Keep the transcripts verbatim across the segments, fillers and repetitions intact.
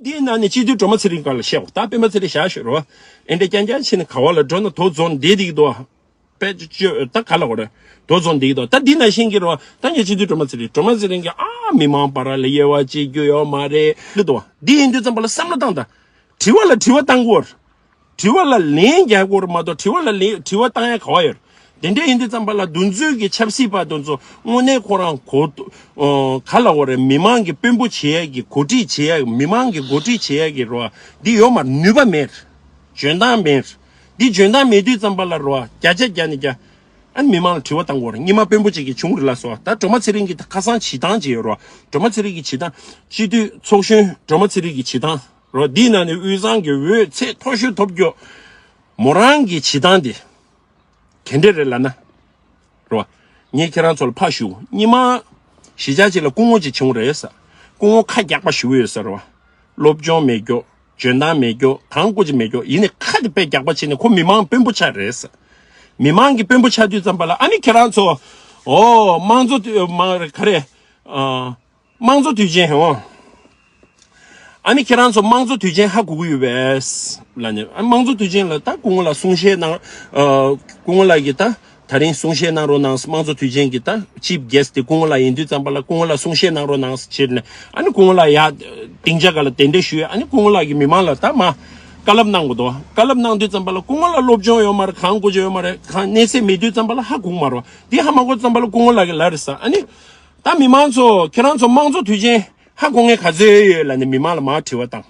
འདིའི་ནང་ནས་སྤྱི་འཐུས་སྒྲོལ་མ་ཚེ་རིང་སྒང་ལ་བཤད་འོ། ད་སྤེན་པ་ཚེ་རིང་བཞག་ཤོག་རོ། ཨེ་འདྲ་རྐྱང་རྐྱང་བྱས་ནས་ག་བ་ལ་འགྲོ་ན་དོ་རྫོང་བསྡད་འདི་གི་དོ། དཔེ་ཅོ་ད་ག་ལ་འོ་རེད། དོ་རྫོང་འདི་གི་དོ། ད་འདི་ནང་བཞིན་གྱི་རོ། ད་ངས་སྤྱི་འཐུས་སྒྲོལ་མ་ཚེ་རིང་སྒྲོལ་མ་ཚེ་རིང་གི་ཨ་མི་མང་བར་ལ་དབྱེ་བ་འབྱེད་རྒྱུ་ཡོད་མ་རེད་ལ་དོ། འདི་ཡིན་དུས་ཙམ་པ་ལ་བསམ་བློ་བཏང་ད། དྲི་བ་ལ་དྲི་བ་བཏང་དགོས། དྲི་བ་ལ་ལན་རྒྱག་དགོས་མ་གཏོགས་དྲི་བ་ལ་ལན་དྲི་བ་བཏང་ཡ་ག་བ་ཡོད། དེ་འདྲ་ཡིན་དུས་ཙམ་པ་ལ་འདུ་འཛོམས་ཀྱི་ཆབ་སྲིད་པ་དེ་ཚོ་དངོས་གནས་ཁོ་རང་གོ་ཨོ་ག་ལ་འོ་རེད། མི་མང་གི་དཔོན་པོ་བྱེད་ཡ་གི་འགོ་ཁྲིད་བྱེད་ཡ་མི་མང་གི་འགོ་ཁྲིད་བྱེད་ཡ་གི་རོ། འདི་ཡོད་མ་རེད། ནུས་པ་མེད། འཇོན་ཐང་མེད། འདི་འཇོན་ཐང་མེད་དུས་ཙམ་པ་ལ་རོ་བརྒྱ་ཆ་བརྒྱ་ནས་བརྒྱ། ཨ་ནི་མི་མང་ལ་དྲི་བ་བཏང་དགོས་རེད། སྔོན་མ་དཔོན་པོ་ཅིག་གིས་བྱུང་རེད་ལ་སོ། ད་སྒྲོལ་མ་ཚེ་རིང་གི་ད་ཁ་སང་བྱེད་སྟངས་ཅིག་ཡོད་རོ། སྒྲོལ་མ་ཚེ་རིང་གི་བྱེད་སྟངས། སྤྱི་འཐུས་ཚོགས་གཞོན་སྒྲོལ་མ་ཚེ་རིང་གི་བྱེད་སྟངས་རོ། འདིའི་ནང་ནས་དབུས་གཙང་གི་འོས་ཚད་མཐོ་ཤོས་ཐོབ་རྒྱུ། མོ་རང་གི་བྱེད་སྟངས་དེ་ག་འདྲ་རེད་ལབ་ན། རོ། ངས་ཁྱེད་རང་ཚོ་ལ་ཕར་ཞུ། སྔོན་མ་གཞིས་ཆགས་ཅིག་ལ་སྐུ་ངོ་ཅིག་བྱུང་རེད་ས། སྐུ་ངོ་ཁ་རྒྱག་པ་ཞུ་གི་ཡོད་ས་རོ། སློབ་སྦྱོང་མེད་རྒྱུ། འཇོན་ཐང་མེད་རྒྱུ། གང་སྐུ་ཅིག་མེད་རྒྱུ། ཡིན་ནའི་ཁ་དེ་དཔེ་རྒྱག་པ་བྱས་ནས་ཁོ་མི་མང་དཔོན་པོ་ཆགས་རེད་ས། མི་མང་གི་དཔོན་པོ་ཆགས་དུས་ཙམ་པ་ལ་ཨ་ནི་ཁྱེད་རང་ཚོ། ཨོ་དམངས་གཙོ་དུས་མང་རེད་ག་རེ། ཨ། དམངས་གཙོ་དུས་ཆེན་ཧོ། ཨ་ནི་ཁྱེད་རང་ཚོ་དམངས་གཙོ་དུས་ཆེན་ཧ་གོ་གི་ཡོད་པས། ལ་ནི་ཨ་དམངས་གཙོ་དུས་ཆེན་ལ་ད་སྐུ་ངོ་ལ་གསུང་བཤད་གནང་། ཨ་སྐུ་ངོ་ལགས་ཀྱིས་ད་ད་རིང་གསུང་བཤད་གནང་རོགས་གནང་། དམངས་གཙོ་དུས་ཆེན་གྱི་ད་ཅིབ་གེ་སི་དེ་སྐུ་ངོ་ལགས་ཡིན་དུས་ཙམ་པ་ལ་སྐུ་ངོ་ལ་གསུང་བཤད་གནང་རོགས་གནང་ཟེར་ནས། ཨ་ནི་སྐུ་ངོ་ལགས་ཡ་སྡིངས་ཆ་སྒང་ལ་གདན་འདྲེན་ཞུས། ཨ་ནི་སྐུ་ངོ་ལགས་ཀྱིས་མི་མང་ལ་ད་མ་བཀའ་སློབ་གནང་དགོས་འདུག་བཀའ་སློབ་གནང་དུས་ཙམ་པ་ལ་སྐུ་ངོ་ལགས་སློབ་སྦྱོང་ཡོད་མ་རེད། གང་དགོས་ཀྱི་ཡོད་མ་རེད། གང་གནས་ཚད་མེད་དུས་ཙམ་པ་ལ་ཧ་གོ་མ་རེད། འདི་ཧ་མ་གོ་ཙམ་པ་ལ་སྐུ་ངོ་ལགས་ཀྱིས་ལབ་རེད་ས། ཨ་ནི། ད་མི་མང་ཚོ་ཁྱེད་རང་ཚོ་དམངས་གཙོ་དུས་ཆེན་ཧ་གོ་མཁན་ག་ཚོད་ཡོད་ལབ་ནས་མི་མང་ལ་མར་དྲི་བ་བཏང་།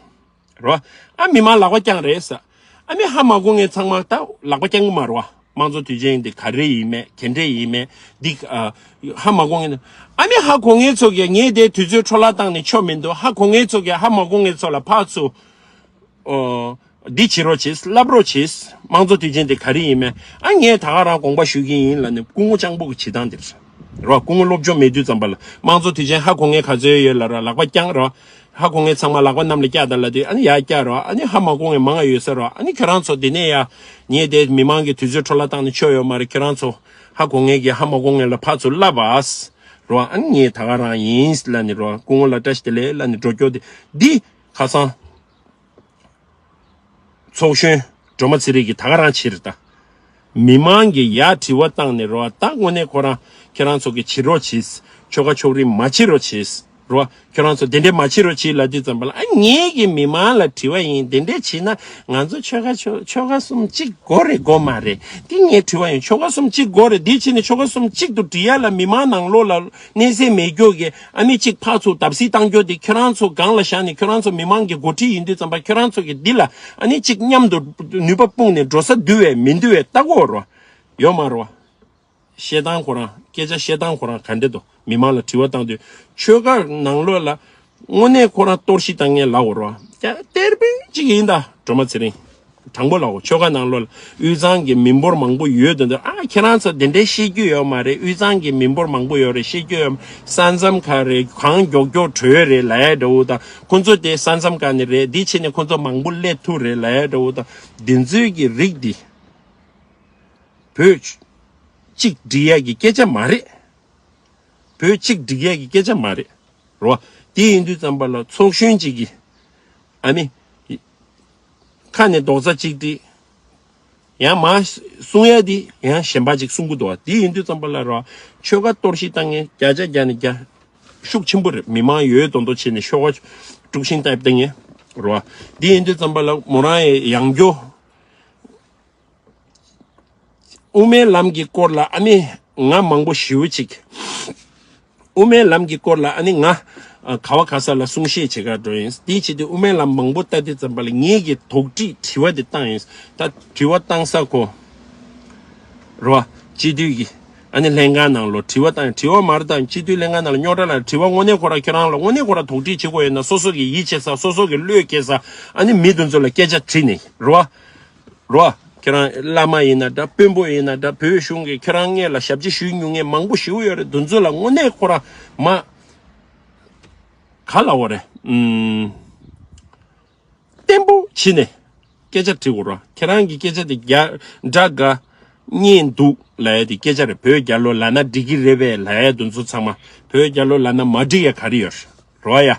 རོ། ཨ་མི་མང་ལག་པ་བརྐྱངས་རེད་ས། ཨ་ནི་ཧ་མ་གོ་མཁན་ཚང་མ་ད་ལག་པ་བརྐྱང་གི་མ་རེད་བ། དམངས་གཙོ་དུས་ཆེན་འདི་ག་རེ་ཡིན་མེད་ག་འདྲ་ཡིན་མེད་འདི་ཨ། ཧ་མ་གོ་མཁན། ཨ་ནི་ཧ་གོ་མཁན་ཚོ་གིས་ངས་དེ་དུས་ཚོད་འཕྲོ་བརླག་བཏང་ནས་ཆོ་མི་འདུག་ཧ་གོ་མཁན་ཚོ་གིས་ཧ་མ་གོ་མཁན་ཚོ་ལ་ཕར་ཚུར། ཨོ། འདི་བྱེད་རོགས་བྱེད། བསླབ་རོགས་བྱེད། དམངས་གཙོ་དུས་ཆེན་དེ་ག་རེ་ཡིན་མིན། ཨ་ངས་ད་ག་རང་དགོངས་པ་ཞུ་གི་ཡིན་ལབ་ནས་སྐུ་ངོ་སྤྱང་པོ་གི་བྱེད་སྟངས་དེ་རེད། རོ། སྐུ་ངོ་སློབ་སྦྱོང་མེད་དུས་ཙམ་པ་ལ་དམངས་གཙོ་དུས་ཆེན་ཧ་གོ་མཁན་ག་ཚོད་ཡོད་ལབ་ར་ལག་པ་བརྐྱངས་རོ། ཧ་གོ་མཁན་ཚང་མ་ལག་པ་གནམ་ལ་བཀྱག་དང་ལབ་དུས་ཨ་ནི་ཡར་བཀྱག་རོ། ཨ་ནི་ཧ་མ་གོ་མཁན་མང་ང་ཡོད་ས་རོ། ཨ་ནི་ཁྱེད་རང་ཚོ་འདི་ནས་ཡ། ངས་དེ་མི་མང་གི་དུས་ཚོད་འཕྲོ་བརླག་བཏང་ནས་ཆོ་ཡོད་མ་རེད། ཁྱེད་རང་ཚོ་ཧ་གོ་མཁན་གྱིས་ཧ་མ་གོ་མཁན་ལ་ཕར་ཚུར་བསླབ་པ། རོ། ཨ་ནི་ངས་ད་ག་རང་ཡིན་ལབ་ནས་རོ། སྐུ་ངོ་ལ་བཀྲ་ཤིས་བདེ་ལེགས་ལབ་ནས་འགྲོ་རྒྱུ་དེ་འདི་ཁ་སང་། ཚོགས་གཞོན་སྒྲོལ་མ་ཚེ་རིང་གིས་ད་ག་རང་བྱེད་རེད་ད། མི་མང་གིས་ཡར་དྲི་བ་བཏང་ནས་རོ། ད་དངོས་གནས་ཁོ་རང་ཁྱེད་རང་ཚོ་གིས་བྱེད་རོགས་བྱེད། ཆོལ་ཁ་ཕྱོགས་རིས་མ་བྱེད་རོགས་བྱེད། རོ། ཁྱེད་རང་ཚོ་དེ་འདྲས་མ་བྱེད་རོགས་བྱེད་ལབ་དུས་ཙམ་པ་ལ་ཨ་ངེད་ཀྱིས་མི་མང་ལ་དྲི་བ་ཡིན། དེ་འདྲས་བྱེད་ན་ང་ཚོ་ཆོལ་ཁ་ཆོལ་ཆོལ་ཁ་གསུམ་གཅིག་དགོས་རེད་དགོས་མ་རེད། དེ་ངས་དྲི་བ་ཡིན། ཆོལ་ཁ་གསུམ་གཅིག་དགོས་རེད། དེ་བྱས་ནས་ཆོལ་ཁ་གསུམ་གཅིག་ཏུ་སྒྲིལ་ཡ་ལ་མི་མང་ནང་ལོགས་ལ་གནས་ཚད་མེད་རྒྱུ་གི་ཨ་ནི་གཅིག་ཕར་ཚུར་བརྡབ་གསིག་བཏང་རྒྱུ་དེ་ཁྱོད་རང་ཚོ་སྒང་ལ་བཞག་ནས་ཁྱོད་རང་ཚོ་མི་མང་གི་འགོ་ཁྲིད་ཡིན་དུས་ཙམ་པ་ཁྱོད་རང་ཚོ་གི་འདི་ལ་ཨ་ནི་གཅིག་མཉམ་དུ་ནུས་པ་སྤུངས་ནས་འགྲོ་ས་འདུལ་བས་མི་འདུལ་བས་ལྟ་དགོས་རོ། ཡོད་མ་རོ། བཤད་སྟངས་ཁོ་རང་སྐད་ཆ་བཤད་སྟངས་ཁོ་རང་ག་འདྲ་འདུག་མི་མང་ལ་དྲི་བ་བཏང་དུས་ཆོལ་ཁ་ནང་ལོགས་ལ་དངོས་གནས་ཁོ་རང་གཏོར་བཤིག་བཏང་མཁན་ལ་འོ་རོ། ཀྱ་གཏེར་དཔོན་གཅིག་ཡིན་ད་སྒྲོལ་མ་ཚེ་རིང་། དྲང་པོ་ལ་འོ། ཆོལ་ཁ་ནང་ལོགས་ལ་དབུས་གཙང་གི་མི་འབོར་མང་པོ་ཡོད་དོ་འདུག་ཨ་ཁྱེད་རང་ཚོ་དེ་འདྲའི་བཤད་རྒྱུ་ཡོད་མ་རེད། དབུས་གཙང་གི་མི་འབོར་མང་པོ་ཡོད་རེད་བཤད་རྒྱུ་ཡོད་མ། ས་མཚམས་ཁ་རེད། གང་མགྱོགས་མགྱོགས་བྲོས་རེད་ལབ་ཡ་འདྲ་བོ་དང་། ཁོ་ཚོ་དེ་ས་མཚམས་ཁ་ནས་རེད། འདི་བྱས་ནས་ཁོ་ཚོ་མང་པོ་སླེབས་ཐུབ་རེད་ལབ་ཡ་འདྲ་བོ་དང་། འདི་ཚོའི་གི་རིགས་འདི་བོད་གཅིག་སྒྲིལ་ཡ་གི་སྐད་ཆ་མ་རེད། བོད་གཅིག་སྒྲིལ་ཡས་ཀྱི་སྐད་ཆ་མ་རེད། རོ། དེ་ཡིན་དུས་ཙམ་པ་ལ་ཚོགས་གཞོན་གཅིག་གིས་ཨ་ནི་ཁ་ནས་རྡོག་རྩ་གཅིག་སྒྲིལ། ཡང་མ་གསུང་ཡས་དེ་ཡང་གཞན་པ་གཅིག་གསུང་གི་འདུག་བ། དེ་ཡིན་དུས་ཙམ་པ་ལ་རོ། ཆོལ་ཁ་གཏོར་བཤིག་བཏང་མཁན་བརྒྱ་ཆ་བརྒྱ་ནས་བརྒྱ་ཤུགས་ཆེན་པོ་རེད། མི་མང་ཡོད་མདོག་མདོག་བྱས་ནས་ཤོག་ཁ་དཀྲུག་ཤིང་བཏབ་བཏང་མཁན་རོ། དེ་ཡིན་དུས་ཙམ་པ་ལ་མོ་རང་ཡང་ཡང་སྐྱོ། དབུ་མའི་ལམ་གྱི་སྐོར་ལ་ཨ་ནི་ང་མང་པོ་ཞེ་པོ་ཅིག་དབུ་མའི་ལམ་གྱི་སྐོར་ལ་ཨ་ནི་ང་ཨ་ག་བ་ག་ས་ལ་གསུང་བཤད་བྱེད་གར་འགྲོ་ཡིན། དེའི་ཆེད་དུ་དབུ་མའི་ལམ་མང་པོ་ལྟ་དུས་ཙམ་པ་ལ་ངེད་ཀྱི་དོགས་འདྲི་དྲི་བ་དེ་བཏང་ཡིན། ད་དྲི་བ་བཏང་ས་ཁོ་རོ། སྤྱི་འཐུས་ཀྱི་ཨ་ནི་ལྷན་ཁང་ནང་ལོ་དྲི་བ་བཏང་། དྲི་བ་མར་བཏང་། སྤྱི་འཐུས་ལྷན་ཁང་ནང་ལ་རྙོག་དྲ་ལ་དྲི་བ་དངོས་གནས་ཁོ་ར་ཁྱེད་རང་ལ་དངོས་གནས་ཁོ་ར་དོགས་འདྲི་བྱེད་དགོས་ཡོད་ན་སོ་སོ་གི་ཡིད་ཆེས་ས་སོ་སོ་གི་བློས་འཁེལ་ས་ཨ་ནི་མི་དེ་ཚོ་ལ་སྐད་ཆ་དྲིས་ནས་རོ། རོ། ཁྱེད་རང་བླ་མ་ཡིན་ན་འདྲ་དཔོན་པོ་ཡིན་ན་འདྲ་བོད་གཞུང་གིས་ཁྱེད་རང་སྔོན་ལ་ཞབས་ཕྱི་ཞུས་མྱོང་མཁན་མང་པོ་ཞེ་པོ་ཡོད་རེད། དེ་ཚོ་ལ་དངོས་གནས་ཁོ་ར་མ་ག་ལ་འོ་རེད། ཨུམ། བརྟན་པོ་བྱས་ནས་སྐད་ཆ་དྲི་དགོས་རོ། ཁྱེད་རང་གི་སྐད་ཆ་དེ་རྒྱ་འདྲ་དགའ་སྙན་འདུག་ལབ་ཡ་དེ་སྐད་ཆ་རེད། བོད་རྒྱལ་ལོ་ལབ་ན་འགྲིག་གི་རེད་པས་ལབ་ཡ་དེ་ཚོ་ཚང་མ་བོད་རྒྱལ་ལོ་ལབ་ན་མ་འགྲིག་ཡ་ག་རེ་ཡོད་རོ་ཡ།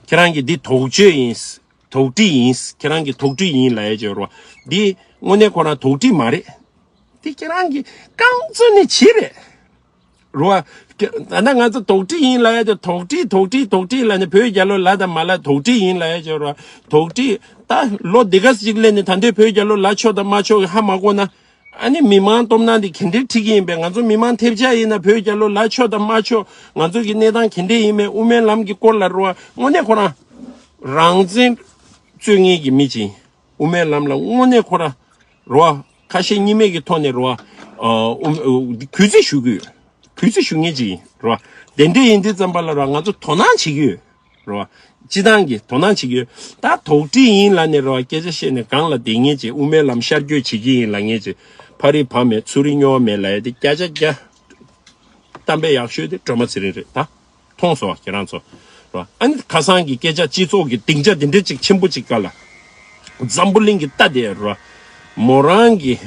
ཁྱེད་རང་གི་འདི་དོགས་གཅོད་ཡིན། དོགས་འདྲི་ཡིན། ཁྱེད་རང་གི་དོགས་འདྲི་ཡིན་ལབ་ཡ་ཅིག་ཡོད་རེད་བ། འདི་དངོས་གནས་ཁོ་རང་དོགས་འདྲི་མ་རེད། འདི་ཁྱེད་རང་གི་རྐང་བཙུགས་ནས་བྱེད་རེད། རེད་བ། ད་ལྟ་ང་ཚོ་དོགས་འདྲི་ཡིན་ལབ་ཡ་དེ་དོགས་འདྲི་དོགས་འདྲི་དོགས་འདྲི་ལབ་ནས་བོད་རྒྱལ་ལོ་ལ་དང་མ་ལ་དོགས་འདྲི་ཡིན་ལབ་ཡ་ཅིག་ཡོད་རེད་བ། དོགས་འདྲི་ད་ལོ་འདི་ག་ཅིག་སླེབས་ནས་ད་ལྟའི་བོད་རྒྱལ་ལོ་ལ་ཆོག་དང་མ་ཆོག་གི་ཧ་མ་གོ་ན། ཨ་ནི་མི་མང་སྟོབས་ན་འདི་ག་འདྲའི་ཁྲིད་ཀྱི་ཡིན་པས། ང་ཚོ་མི་མང་ཐེབས་ཆག་ཡིན་ན་བོད་རྒྱལ་ལོ་ལ་ཆོག་དང་མ་ཆོག་ང་ཚོ་གི་གནས་སྟངས་ག་འདྲ་ཡིན་མིན་དབུ་མའི་ལམ་གྱི་སྐོར་ལ་རེད་བ། དངོས་གནས་ཁོ་རང་རང་བཙན་རྩོད་མཁན་གྱི་མི་ཅིག་ཡིན། དབུ་མའི་ལམ་ལ་དངོས་གནས་ཁོ་རང་རེད་བ། ཁ་ཞེ་གཉིས་མེད་ཀྱི་ཐོག་ནས་རེད་བ། ཨ་དབུ་གུས་བརྩི་ཞུ་གི་ཡོད། གུས་བརྩི་ཞུ་མཁན་ཅིག་ཡིན་རེད་བ། དེ་འདྲ་ཡིན་དུས་ཙམ་པ་ལ་རེད་བ། ང་ཚོ་དོ་སྣང་བྱེད་ཀྱི་ཡོད། རེད་བ། སྤྱི་བཏང་གི་དོ་སྣང་བྱེད་ཀྱི་ཡོད། ད་དོགས་འདྲི་ཡིན་ལབ་ནས་རེད་བ། སྐད་ཆ་བཤད་ནས་སྒང་ལ་བསྡད་མཁན་ཅིག་དབུ་མའི་ལམ་ཤར་བསྐྱོད་བྱེད་ཀྱི་ཡིན་ལབ་མཁན་ཅིག་ཕ་རི་བ་མེད་ཚུར་རི་སྨྱོ་བ་མེད་ལབ་ཡ་དེ་བརྒྱ་ཆ་བརྒྱ་གཏམ་དཔེ་ཡག་ཤོས་དེ་སྒྲོལ་མ་ཚེ་རིང་རེད་ད། མཐོང་སོང་ཁྱེད་རང་ཚོ། རེད་བ། ཨ་ནི་ཁ་སང་གི་སྐད་ཆ་སྤྱི་ཚོགས་ཀྱི་སྡིངས་ཆ་དེ་འདྲ་ཅིག་ཆེན་པོ་ཅིག་བཀའ་ལ། འཛམ་བུ་གླིང་གི་ལྟ་དེ་རེད་བ། མོ་རང་གི་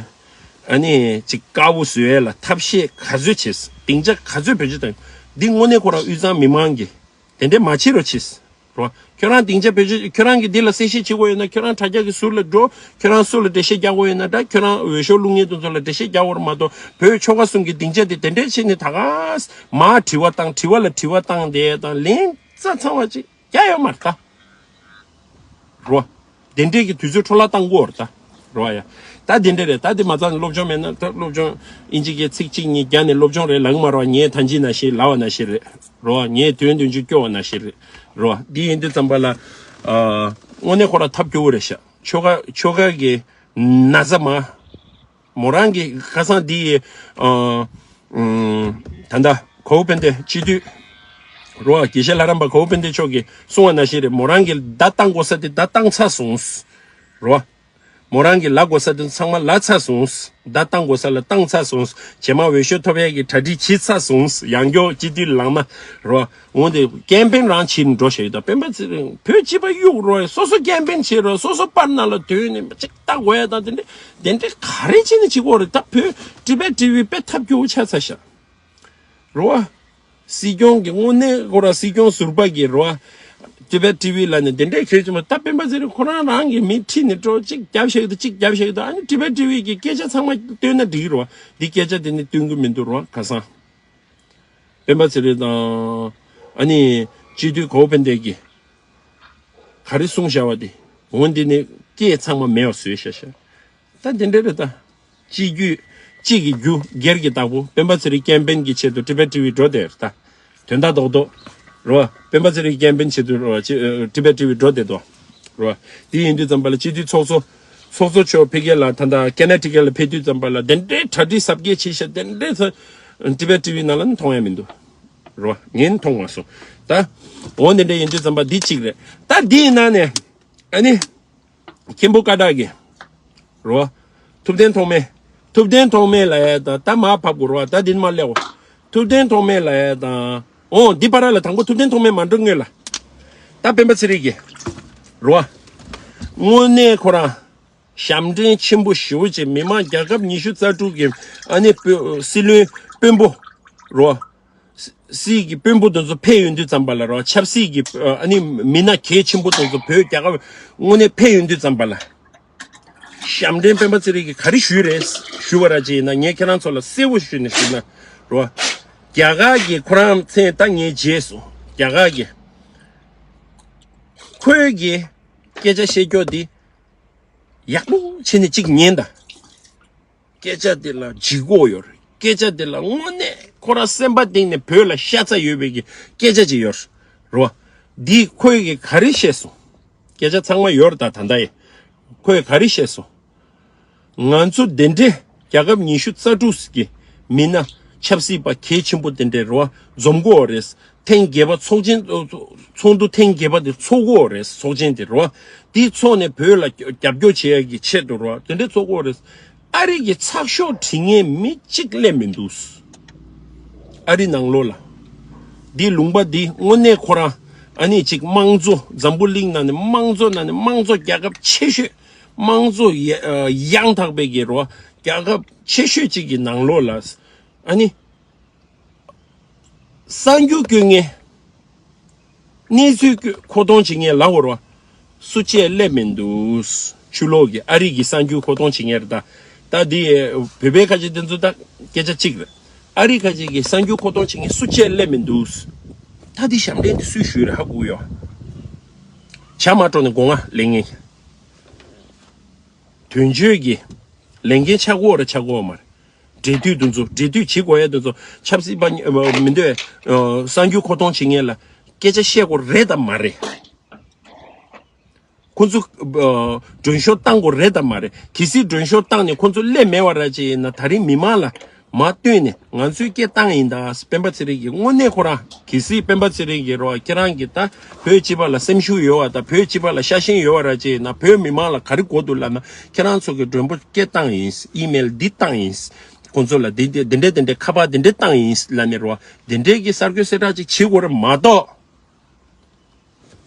ཨ་ནི་ཅིག་དཀར་པོ་བཟོ་ཡས་ལ་ཐབས་ཤེས་ག་ཚོད་བྱས། སྡིངས་ཆ་ག་ཚོད་བེད་སྤྱོད་བཏང་། འདི་དངོས་གནས་ཁོ་རང་དབུས་གཙང་མི་མང་གི་དེ་འདྲས་མ་བྱེད་རོགས་བྱེད། རོ། ཁྱོད་རང་སྡིངས་ཆ་བེད་སྤྱོད། ཁྱོད་རང་གིས་འདི་ལ་གསལ་བཤད་བྱེད་དགོས་ཡོད་ན། ཁྱོད་རང་དྲ་རྒྱ་གི་ཟུར་ལ་འགྲོ། ཁྱོད་རང་སུ་ལ་འགྲེལ་བཤད་རྒྱག་དགོས་ཡོད་ན་འདྲ། ཁྱོད་རང་འོས་ཤོག་བླུག་མཁན་དེ་ཚོ་ལ་འགྲེལ་བཤད་རྒྱག་དགོས་རེད་མ་གཏོགས། བོད་ཆོལ་ཁ་གསུམ་གྱི་སྡིངས་ཆ་དེ་དེ་འདྲས་བྱས་ནས་ད་ག་མར་དྲི་བ་བཏང་། དྲི་བ་ལ་དྲི་བ་བཏང་དེ་དང་ལན་རྩ་ཚང་བ་ཅིག་རྒྱག་ཡོད་མ་རེད་ད། རོ། དེ་འདྲས་ཀྱི་དུས་ཚོད་འཕྲོ་བརླག་བཏང་གི་ཡོད་རེད་ད། རོ་ཡ། ད་དེ་འདྲས་རེད་ད། དེ་མ་ཚད་སློབ་སྦྱོང་མེད་ན་ད་སློབ་སྦྱོང་ཨིན་ཇི་སྐད་ཚིག་གཅིག་གཉིས་བརྒྱབ་ནས་སློབ་སྦྱོང་རེད་ལབ་ཀྱི་མ་རེད་བ། ངས་ཐང་ཅིག་ནང་བཞིན་ལབ་པ་ནང་བཞིན་རེད། རོ། ངས་དོན་དོན་ཆུ་སྐྱོ་བ་ནང་བཞིན་རེད། རོ། འདི་ཡིན་དུས་ཙམ་པ་ལ། ཨ། དངོས་གནས་ཁོ་རང་ཐབས་སྐྱོ་བོ་རེད་ཤག་ཆོལ་ཁ་ཆོལ་ཁ་གི་ན་ཚ་མ། མོ་རང་གི་ཁ་སང་འདི་ཡི། ཨ། ཨུམ། ད་ལྟ་གོ་བོ་དཔལ་ལྡན་སྤྱི་འཐུས། རོ། དགེ་བཤེས་ལྷ་རམས་པ་གོ་བོ་དཔལ་ལྡན་མཆོག་གིས་གསུངས་པ་ནང་བཞིན་རེད། མོ་རང་གི་བརྡ་བཏང་དགོས་ས་དེ་བརྡ་བཏང་ཚར་སོང་། རོ། མོ་རང་གི་ལབ་དགོས་ས་དེ་ཚང་མ་ལབ་ཚར་སོང་། བརྡ་བཏང་དགོས་ས་ལ་བཏང་ཚར་སོང་། རྗེས་མ་འོས་ཤོག་ཐོབ་ཡས་ཀྱི་གྲ་སྒྲིག་བྱེད་ཚར་སོང་། ཡང་བསྐྱར་སྤྱི་འཐུས་ལངས་ན་རོ། འོན་ཏེ་ཀེམ་པེན་རང་བྱེད་ནས་འགྲོ་བཞག་ཡོད་ད། སྤེན་པ་ཚེ་རིང་བོད་སྤྱི་པ་གཡུག་རོགས། སོ་སོ་ཀེམ་པེན་བྱེད་རོགས། སོ་སོ་པར་ནང་ལ་དོན་ནས་ཅིག་ལྟ་དགོས་ཡ་ད། དེ་འདྲས་དེ་འདྲས་ག་རེ་བྱེད་ནས་བྱེད་དགོས་རེད་ད། བོད་ཊི་བེཊ་ཊི་ཝི་དཔེ་ཐབས་སྐྱོ་བོ་ཆགས་ཚར་ཤག་རོ་བ། སྲིད་སྐྱོང་གི་དངོས་གནས་ཁོ་རང་སྲིད་སྐྱོང་ཟུར་པ་གི་རོ་བ། ཊི་བེཊ་ཊི་ཝི་ལ་ནས་དེ་འདྲས་ཁྱོད་ཅི་མ་ད། སྤེན་པ་ཚེ་རིང་ཁོ་རང་རང་གི་མི་ཁྲིད་ནས་འགྲོ། གཅིག་རྒྱབ་བཞག་གི་འདུག་གཅིག་རྒྱབ་བཞག་གི་འདུག་ཨ་ནི་ཊི་བེཊ་ཊི་ཝི་གི་སྐད་ཆ་ཚང་མ་བཏོན་ན་འགྲིག་གི་རོ་བ། འདི་སྐད་ཆ་དེ་ནི་བཏོན་གི་མི་འདུག་རོ་བ། ཁ་སང་སྤེན་པ་ཚེ་རིང་དང་། ཨ་ནི་སྤྱི་འཐུས་གོ་བོ་དཔལ་ལྡན་གྱིས་ག་རེ་གསུངས་བཞག་པ་དེ། འོན་ཏེ་ནི་སྐད་ཚང་མ་མེད་པ་བཟོས་བཞག་ཤག་ད་དེ་འདྲ་རེད་ད། གཅིག་རྒྱུ། གཅིག་གི་རྒྱུ་སྒེར་གྱི་བདག་པོ་སྤེན་པ་ཚེ་རིང་ཀེམ་པེན་གྱི་ཆེད་དུ་ཊི་བེཊ་ཊི་ཝི་འགྲོ་བསྡད་ཡོད་རེད་ད། དོན་དག་རྡོག་རྡོག་རེད་བ། སྤེན་པ་ཚེ་རིང་ཀེམ་པེན་ཆེད་དུ་རེད་བ། ཊི་བེཊ་ཊི་ཝི་འགྲོ་བསྡད་དོ། རེད་བ། དེ་ཡིན་དུས་ཙམ་པ་ལ་སྤྱི་འཐུས་ཚོགས་གཙོ། ཚོགས་གཙོ་མཆོག་ཕ་གི་ལ་ད་ལྟ་ཀེ་ན་ཊི་ཀེཊ་ལ་ཕེབས་དུས་ཙམ་པ་ལ་དེ་འདྲའི་གྲ་སྒྲིག་གཟབ་རྒྱས་བྱས་ཤག་དེ་འདྲའི་ཚ། ཊི་བེཊ་ཊི་ཝི་ནང་ལ་ནི་མཐོང་ཡ་མི་འདུག་རེད་བ། ངས་ནི་མཐོང་མ་སོང་། ད། འོ་དེ་འདྲ་ཡིན་དུས་ཙམ་པ་འདི་གཅིག་རེད། ད་འདི་ཡིན་ན་ནས། ཨ་ནི། མཁན་པོ་ཀ་དག་གིས། རོ། ཐུབ་བསྟན་ཐོགས་མེད། ཐུབ་བསྟན་ཐོགས་མེད་ལབ་ཡ་དང་ད་མར་ཕབ་དགོས་རོ། ད་འདི་མར་སླེབས་འོ། ཐུབ་བསྟན་ཐོགས་མེད་ལབ་ཡ་དང་། འོ་འདི་བར་ལ་དང་པོ་ཐུབ་བསྟན་ཐོགས་མེད་མ་འགྲོ་སྔོན་ལ། ད་སྤེན་པ་ཚེ་རིང་གིས། རོ། དངོས་གནས་ཁོ་རང་། ཞབས་འདྲེན་ཆེན་པོ་ཞེ་པོ་ཅིག་མི་མང་རྒྱལ་ཁབ་ཉི་ཤུ་རྩ་དྲུག་གི་ཨ་ནི་དཔོན་སྲིད་བློན་དཔོན་པོ། རོ། སྲིད་ཀྱི་དཔོན་པོ་དེ་ཚོ་ཕེབས་ཡོང་དུས་ཙམ་པ་ལ་རོ། ཆབ་སྲིད་ཀྱི་ཨ་ནི་མི་སྣ་གལ་ཆེན་པོ་དེ་ཚོ་བོད་རྒྱལ་ཁབ་དངོས་གནས་ཕེབས་ཡོང་དུས་ཙམ་པ་ལ། ཞབས་འདྲེན་སྤེན་པ་ཚེ་རིང་གིས་ག་རེ་ཞུས་རེད། ཞུ་བ་ར་ཅིག་ཡིན་ན་ངས་ཁྱེད་རང་ཚོ་ལ་གསལ་པོ་ཞུས་ནས་ཞུས་ན་རོ། རྒྱ་གར་གྱི་ཁོ་རང་མཚན་ད་ངས་བརྗེད་སོང་། རྒྱ་གར་གྱི་ཁོས་གི་སྐད་ཆ་བཤད་ཀྱོག་འདི་ཡག་པོ་བྱས་ནས་གཅིག་ཉན་ད། སྐད་ཆ་དེ་ལ་ལྗིད་ཁོག་ཡོད་རེད། སྐད་ཆ་དེ་ལ་དངོས་གནས་ཁོ་རང་སེམས་པ་གཏིང་ནས་བོད་ལ་ཤ་ཚ་ཡོད་པའི་གི་སྐད་ཆ་ཅིག་ཡོད་རེད་བ། འདི་ཁོས་གི་ག་རེ་བཤད་སོང་། སྐད་ཆ་ཚང་མ་ཡོད་རེད་ད། ད་ལྟ་ཡི་ཁོས་ག་རེ་བཤད་སོང་། ང་ཚོ་དེ་འདྲའི་རྒྱལ་ཁབ་ཉི་ཤུ་རྩ་དྲུག་གི་མི་སྣ་ཆབ་སྲིད་པ་གལ་ཆེན་པོ་དེ་འདྲའི་རེད་བ་འཛོམས་ཀྱི་ཡོད་རེད། ཐེངས་བརྒྱད་པ་ཚོགས་ཆེན། ཚོགས་འདུ་ཐེངས་བརྒྱད་པ་དེ་ཚོགས་ཀྱི་ཡོད་རེད། ཚོགས་ཆེན་དེ་རེད་བ། དེ་ཚོགས་ནས་བོད་ལ་རྒྱབ་སྐྱོར་བྱེད་ཡ་གི་ཆེད་དུ་རེད་བ། དེ་འདྲའི་ཚོགས་ཀྱི་ཡོད་རེད། ཨ་རི་གི་ཚགས་ཤོག་འབྲི་མཁན་མི་གཅིག་སླེབས་མི་འདུག་ཨ་རི་ནང་ལོགས་ལ། འདི་ལུང་པ་འདི་དངོས་གནས་ཁོ་རང་ཨ་ནི་ཅིག་དམངས་གཙོ་འཛམ་བུ་གླིང་ནང་ནས་དམངས་གཙོ་ནང་ནས་དམངས་གཙོ་རྒྱལ་ཁབ་ཆེ་ཤོས། དམངས་གཙོ་ཡ་ཡང་དག་པའི་གི་རོ། རྒྱལ་ཁབ་ཆེ་ཤོས་ཅིག་གི་ནང་ལོགས་ལ། ཨ་ནི། གསར་འགྱུར་བཀོད་མཁན། གནས་ཚུལ་བཀོད་མཁོ་གཏོང་བྱེད་མཁན་ལབ་དགོས་རེད་བ། སུ་གཅིག་སླེབས་མི་འདུག། ཕྱི་ལོགས་ཀྱི་ཨ་རི་གི་གསར་འགྱུར་མཁོ་གཏོང་བྱེད་མཁན་རེད་ད། ད་འདི་བོད་པའི་ཁ་ཆེ་དེ་ཚོ་ད་སྐད་ཆ་གཅིག་རེད། ཨ་རི་ཁ་ཆེ་གི་གསར་འགྱུར་མཁོ་གཏོང་བྱེད་མཁན་སུ་གཅིག་སླེབས་མི་འདུག། ད་འདི་ཞབས་འདྲེན་དེ་སུས་ཞུས་རེད། ཧ་གོ་ཡོད། བྱ་མ་སྤྲོ་ནས་སྒོ་ང་ལེན་མཁན། དོན་གཅོད་ཀྱི་ལས་འགན་ཆགས་ཀྱི་ཡོད་རེད་ཆགས་ཀྱི་ཡོད་མ་རེད། འབྲེལ་མཐུད་དེ་ཚོ་འབྲེལ་མཐུད་བྱེད་དགོས་ཡ་དེ་ཚོ་ཆབ་སྲིད་པ་མི་འདོད་གསར་འགྱུར་མཁོ་གཏོང་བྱེད་མཁན་ལ་སྐད་ཆ་བཤད་དགོས་རེད་དམ་མ་རེད། ཁོ་ཚོ་མགྲོན་ཤོག་བཏང་དགོས་རེད་དམ་མ་རེད། གལ་སྲིད་མགྲོན་ཤོག་བཏང་ནས་ཁོ་ཚོ་སླེབས་མེད་པ་ར་ཅིག་ཡིན་ན་ད་རིང་མི་མང་ལ་མ་བསྟན་ནས་ང་ཚོས་སྐད་བཏང་ཡིན་ད། སྤེན་པ་ཚེ་རིང་གིས་དངོས་གནས་ཁོ་རང་གལ་སྲིད་སྤེན་པ་ཚེ་རིང་གིས་རོ་ཁྱེད་རང་གིས་ད་བོད་སྤྱི་པ་ལ་སེམས་ཤུགས་ཡོད་པ་ད་བོད་སྤྱི་པ་ལ་ཤ་ཞེན་ཡོད་པ་ར་ཅིག་ཡིན་ན་བོད་མི་མང་ལ་ག་རེ་དགོས་འདུག་ལབ་ན་ཁྱེད་རང་ཚོ་གི་མགྲོན་པོ་སྐད་བཏང་ཡིན། ཨི་མེལ་འདི་བཏང་ཡིན། ཁོང་ཚོ་ལ་འདི་འདི་འདི་འདྲས་འདི་འདྲས་ཁ་པར་འདི་འདྲས་བཏང་ཡིན་ལབ་ནས་རོ་འདི་འདྲས་ཀྱི་གསར་འགོད་གསལ་བསྒྲགས་ཅིག་བྱེད་དགོས་རེད་མ་གཏོགས།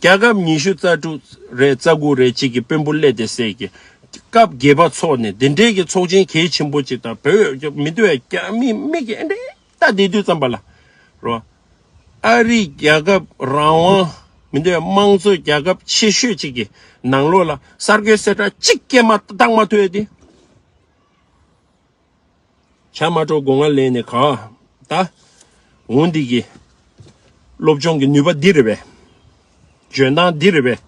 རྒྱལ་ཁབ་ཉི་ཤུ་རྩ་དྲུག་རེ་རྩ་དགུ་རེ་གཅིག་གི་དཔོན་པོ་སླེབས་དེ་སྲས་ཀྱི་སྐབས་བརྒྱད་པ་ཚོགས་ནས་འདི་འདྲའི་གི་ཚོགས་ཆེན་གལ་ཆེན་པོ་ཅིག་དང་བོད་མི་འདུག་ཡ་རྒྱ་མི་མི་གི་ཨེ་འདྲའི་ལྟ་བསྡད་དུས་ཙམ་པ་ལ་རོ། ཨ་རི་རྒྱལ་ཁབ་རང་དབང་མི་འདུག་ཡ་དམངས་གཙོ་རྒྱལ་ཁབ་ཆེ་ཤོས་ཅིག་གི་ནང་ལོགས་ལ་གསར་འགོད་གསལ་བསྒྲགས་གཅིག་སྐད་མ་བཏང་མ་ཐུབ་ཡ་དེ། བྱ་མ་སྤྲོ་སྒོ་ང་ལེན་ནས་ག་ད་འོང་འདི་གི་སློབ་སྦྱོང་གི་ནུས་པ་འདི་རེད་པས། འཇོན་ཐང་འདི་རེད་པས།